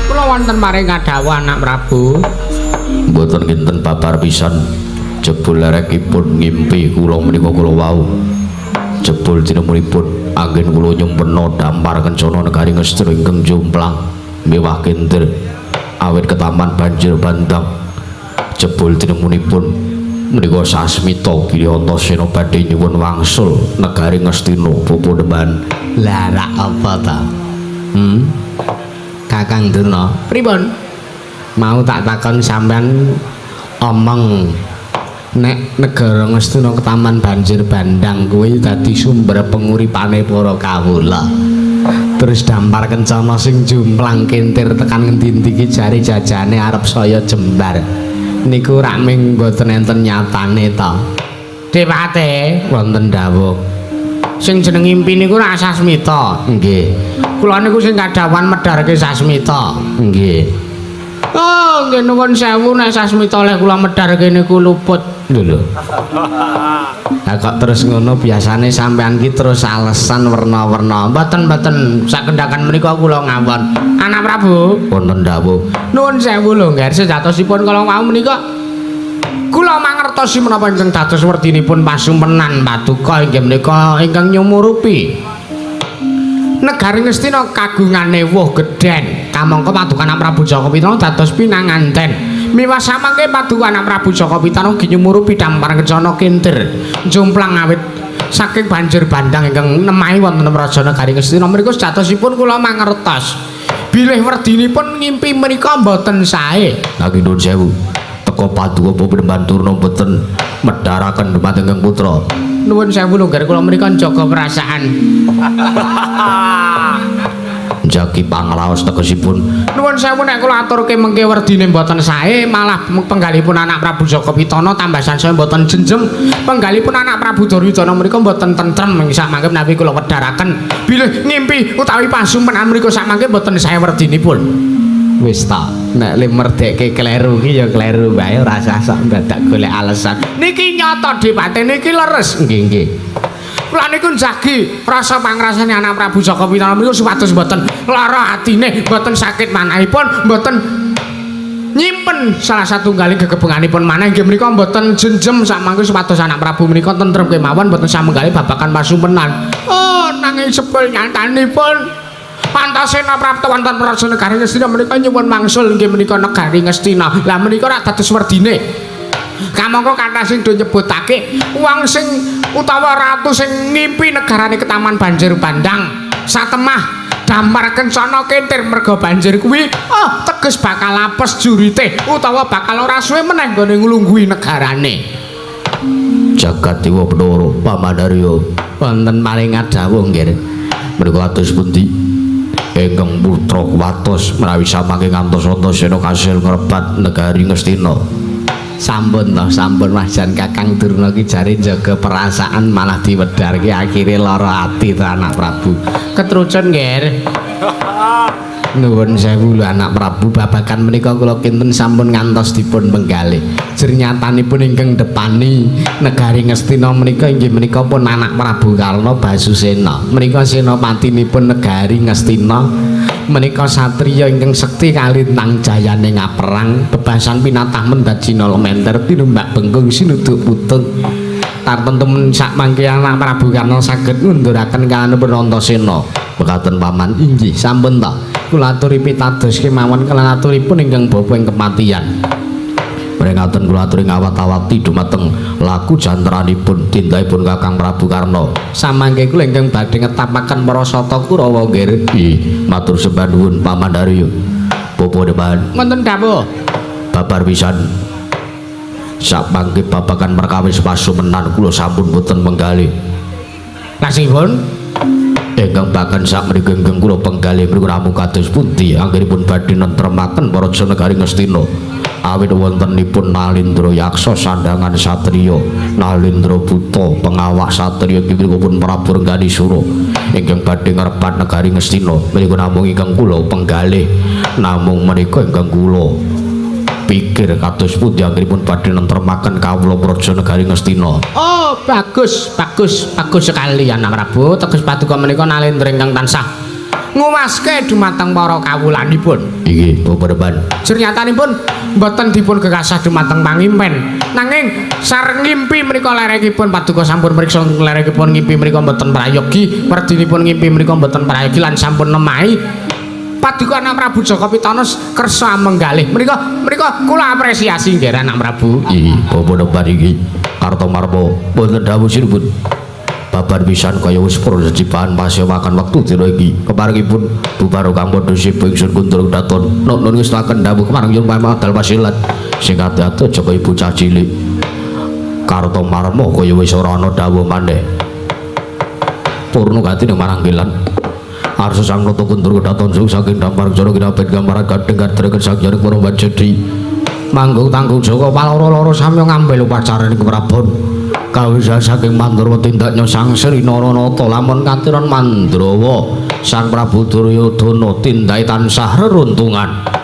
Kula wonten maring kadhawuh anak Prabu.
Mboten kinten babar pisan jebul lerekipun ngimpi kula menika kula wau. Jebul tinemunipun anggen kula nyumpena dampar kencana negari Ngastina ingkang jomplang mewah kintir. Awit ketaman banjir bandang jebul tinemunipun menika Sasmita bilih Antasena badhe nyuwun wangsul negari Ngastina Bapak Demban.
Lah rak apa ta? Kakang Durna, pripun? Mau tak takon sampean omong nek negara Ngastina ketaman banjir bandang kuwi dadi sumber penguripane para kawula. Terus dampar kencana sing jumplang kentir tekan ngendi-endi iki jare jajane arep saya jembar. Niku rak ming mboten enten nyatane ta. Dewate wonten dawuh. Sing jeneng ngimpi niku rak Sasmita. Nggih. Kula niku sing kadhawuhan medharke Sasmita. Nggih. Oh, nggih nuwun sewu nek Sasmita oleh kula medharke niku luput. Lho lho. Lah kok terus ngono biasane sampean ki terus alesan werna-werna. Mboten-mboten sakendhakan menika kula ngawon. Anak Prabu
wonten dawuh.
Nuwun sewu lho nggih sejatosipun kala wau menika kula mangertosi menapa ingkang dados werdinipun pasumpenan paduka inggih menika ingkang nyumurupi negari Ngastina kagungane woh gedhen kamangka paduka Anak Prabu Jaka Pitana dados pinanganten. Miwah samangke paduka Anak Prabu Jaka Pitana ugi nyumurupi dampar kencana kintir jomplang awit saking banjir bandang ingkang nemahi wonten praja negari Ngastina mriku sejatosipun kula mangertos bilih werdinipun ngimpi menika mboten sae.
Nanging nuwun sewu teka paduka Bapak Demban Durna mboten medharaken dumateng ingkang putra.
Nuwun sewu lho nggih kula menika njaga perasaan.
Njagi pangraos tegesipun.
Nuwun sewu nek kula aturke mengke werdine mboten sae malah penggalipun Anak Prabu Jaka Pitana tambah sansaya mboten jenjem penggalipun Anak Prabu Duryudana menika mboten tentrem ing samangke menawi kula wedharaken bilih ngimpi utawi pasumpenan menika samangke mboten sae werdinipun. Wis ta nek le merdeke kleru ki ya kleru wae ora usah sok dadak golek alasan. Niki nyata dipate niki leres. Nggih nggih. Kula niku njagi rasa pangrasane Anak Prabu Jaka Pitana menika supados mboten lara atine, mboten sakit manahipun, mboten nyimpen salah satunggaling gegebenganipun manah inggih menika mboten jenjem samangke supados Anak Prabu menika tentrem kemawon mboten samenggali babagan pasumpenan. Oh, nanging sebel nyatanipun Antasena prapta wonten praja negari Ngastina menika nyuwun wangsul inggih menika negari Ngastina. Lah menika ora dados werdine. Kamangka kathah sing do nyebutake wong sing utawa ratu sing ngimpi negarane ketaman banjir bandang satemah damar kencana kentir merga banjir kuwi oh teges bakal apes jurite utawa bakal ora suwe meneh nggone nglungguhi negarane.
Jagat Dewa Bathara Pamandarya
wonten paring dawuh nggih.
Menika kados pundi ingkang putra kuwatos menawi samangke ngantos Antasena kasil ngrebat negari Ngastina.
Sampun toh, sampun Mas Jan Kakang Durna ki jare njaga perasaan malah diwedharke akhire lara ati to Anak Prabu. Ketrucun nggih. Nuwun sewu lho Anak Prabu babagan menika kula kinten sampun ngantos dipun penggalih. Jernyatanipun ingkang depani negari Ngastina menika inggih menika pun Anak Prabu Karna Basusena. Menika senapatinipun negari Ngastina. Menika satriya ingkang sekti kalintang jayane ngaperang bebasan pinatah mendhat Cina lementer tinumbak bengkung sinuduk putung. Tartentu sak mangke Anak Prabu Karna saged ngunduraken kalanipun Antasena. Mekaten paman inggih sampun ta. Kula aturi pitados kemawon kelan aturipun ingkang bapa ing kepatihan.
Mrengaten kula aturi ngawat-awati dumateng laku jantranipun tindakipun Kakang Prabu Karna.
Samangke kula ingkang badhe ngetapaken para sata Kurawa nggih.
Nggih, matur sembah nuwun Pamandarya. Bapa Depan.
Wonten dawuh.
Babar pisan. Samangke babagan perkawis pasumenan kula sampun boten menggalih.
Kasihipun
ingkang bagan sakmriki ingkang kula penggalih mriku namung kados pundi anggenipun badhe nentremaken praja negari Ngastina. Awit wontenipun Nalindra Yaksa sandhangan satriya, Nalindra Buta pengawak satriya inggih pun Prabu Rengganisura ingkang badhe ngrebat negari Ngastina. Menika namung ingkang kula penggalih, namung menika ingkang kula pikir kados pundi anggenipun badhe nentremaken kawula praja negari Ngastina.
Oh, bagus, bagus, bagus sekali Anak Prabu. Teges paduka menika Nalindra ingkang tansah nguwaske dumateng para kawulanipun.
Inggih, Bapak Depan.
Jernyatanipun mboten dipun gekasah dumateng pangimpen. Nanging sareng ngimpi menika lerekipun paduka sampun mriksa lerekipun ngimpi menika mboten prayogi, werdinipun ngimpi menika mboten prayogi lan sampun nemahi Paduka anak Prabu Jaka Pitana kersa menggalih. Menika menika kula apresiasi nggih anak Prabu.
Ih, apa nemban iki? Kartomarma wonten dawuh sinuwun. Babar pisan kaya wis purun secipahan makan wektu dina iki. Keparengipun bubar kang padha sibu ingsun Kundra Daton. Nun ngestaken dawuh kemareng yun pamadal pasilan. Sing ati-ati aja kaya bocah cilik. Kartomarma kaya wis ora ana dawuh maneh. Purna gati ning maranggilan. Arsa sang nata Kundra Daton sung saking dampar jara kinabet gambaran gadheng gadreken sang jare para bajedi.
Manggung tanggung Jaka paloro-loro samya ngambil upacara ing Prabon.
Kawisa saking Mandrawa tindaknya Sang Sri Naranata lamun katiran Mandrawa Sang Prabu Duryudana tindake tansah reruntungan.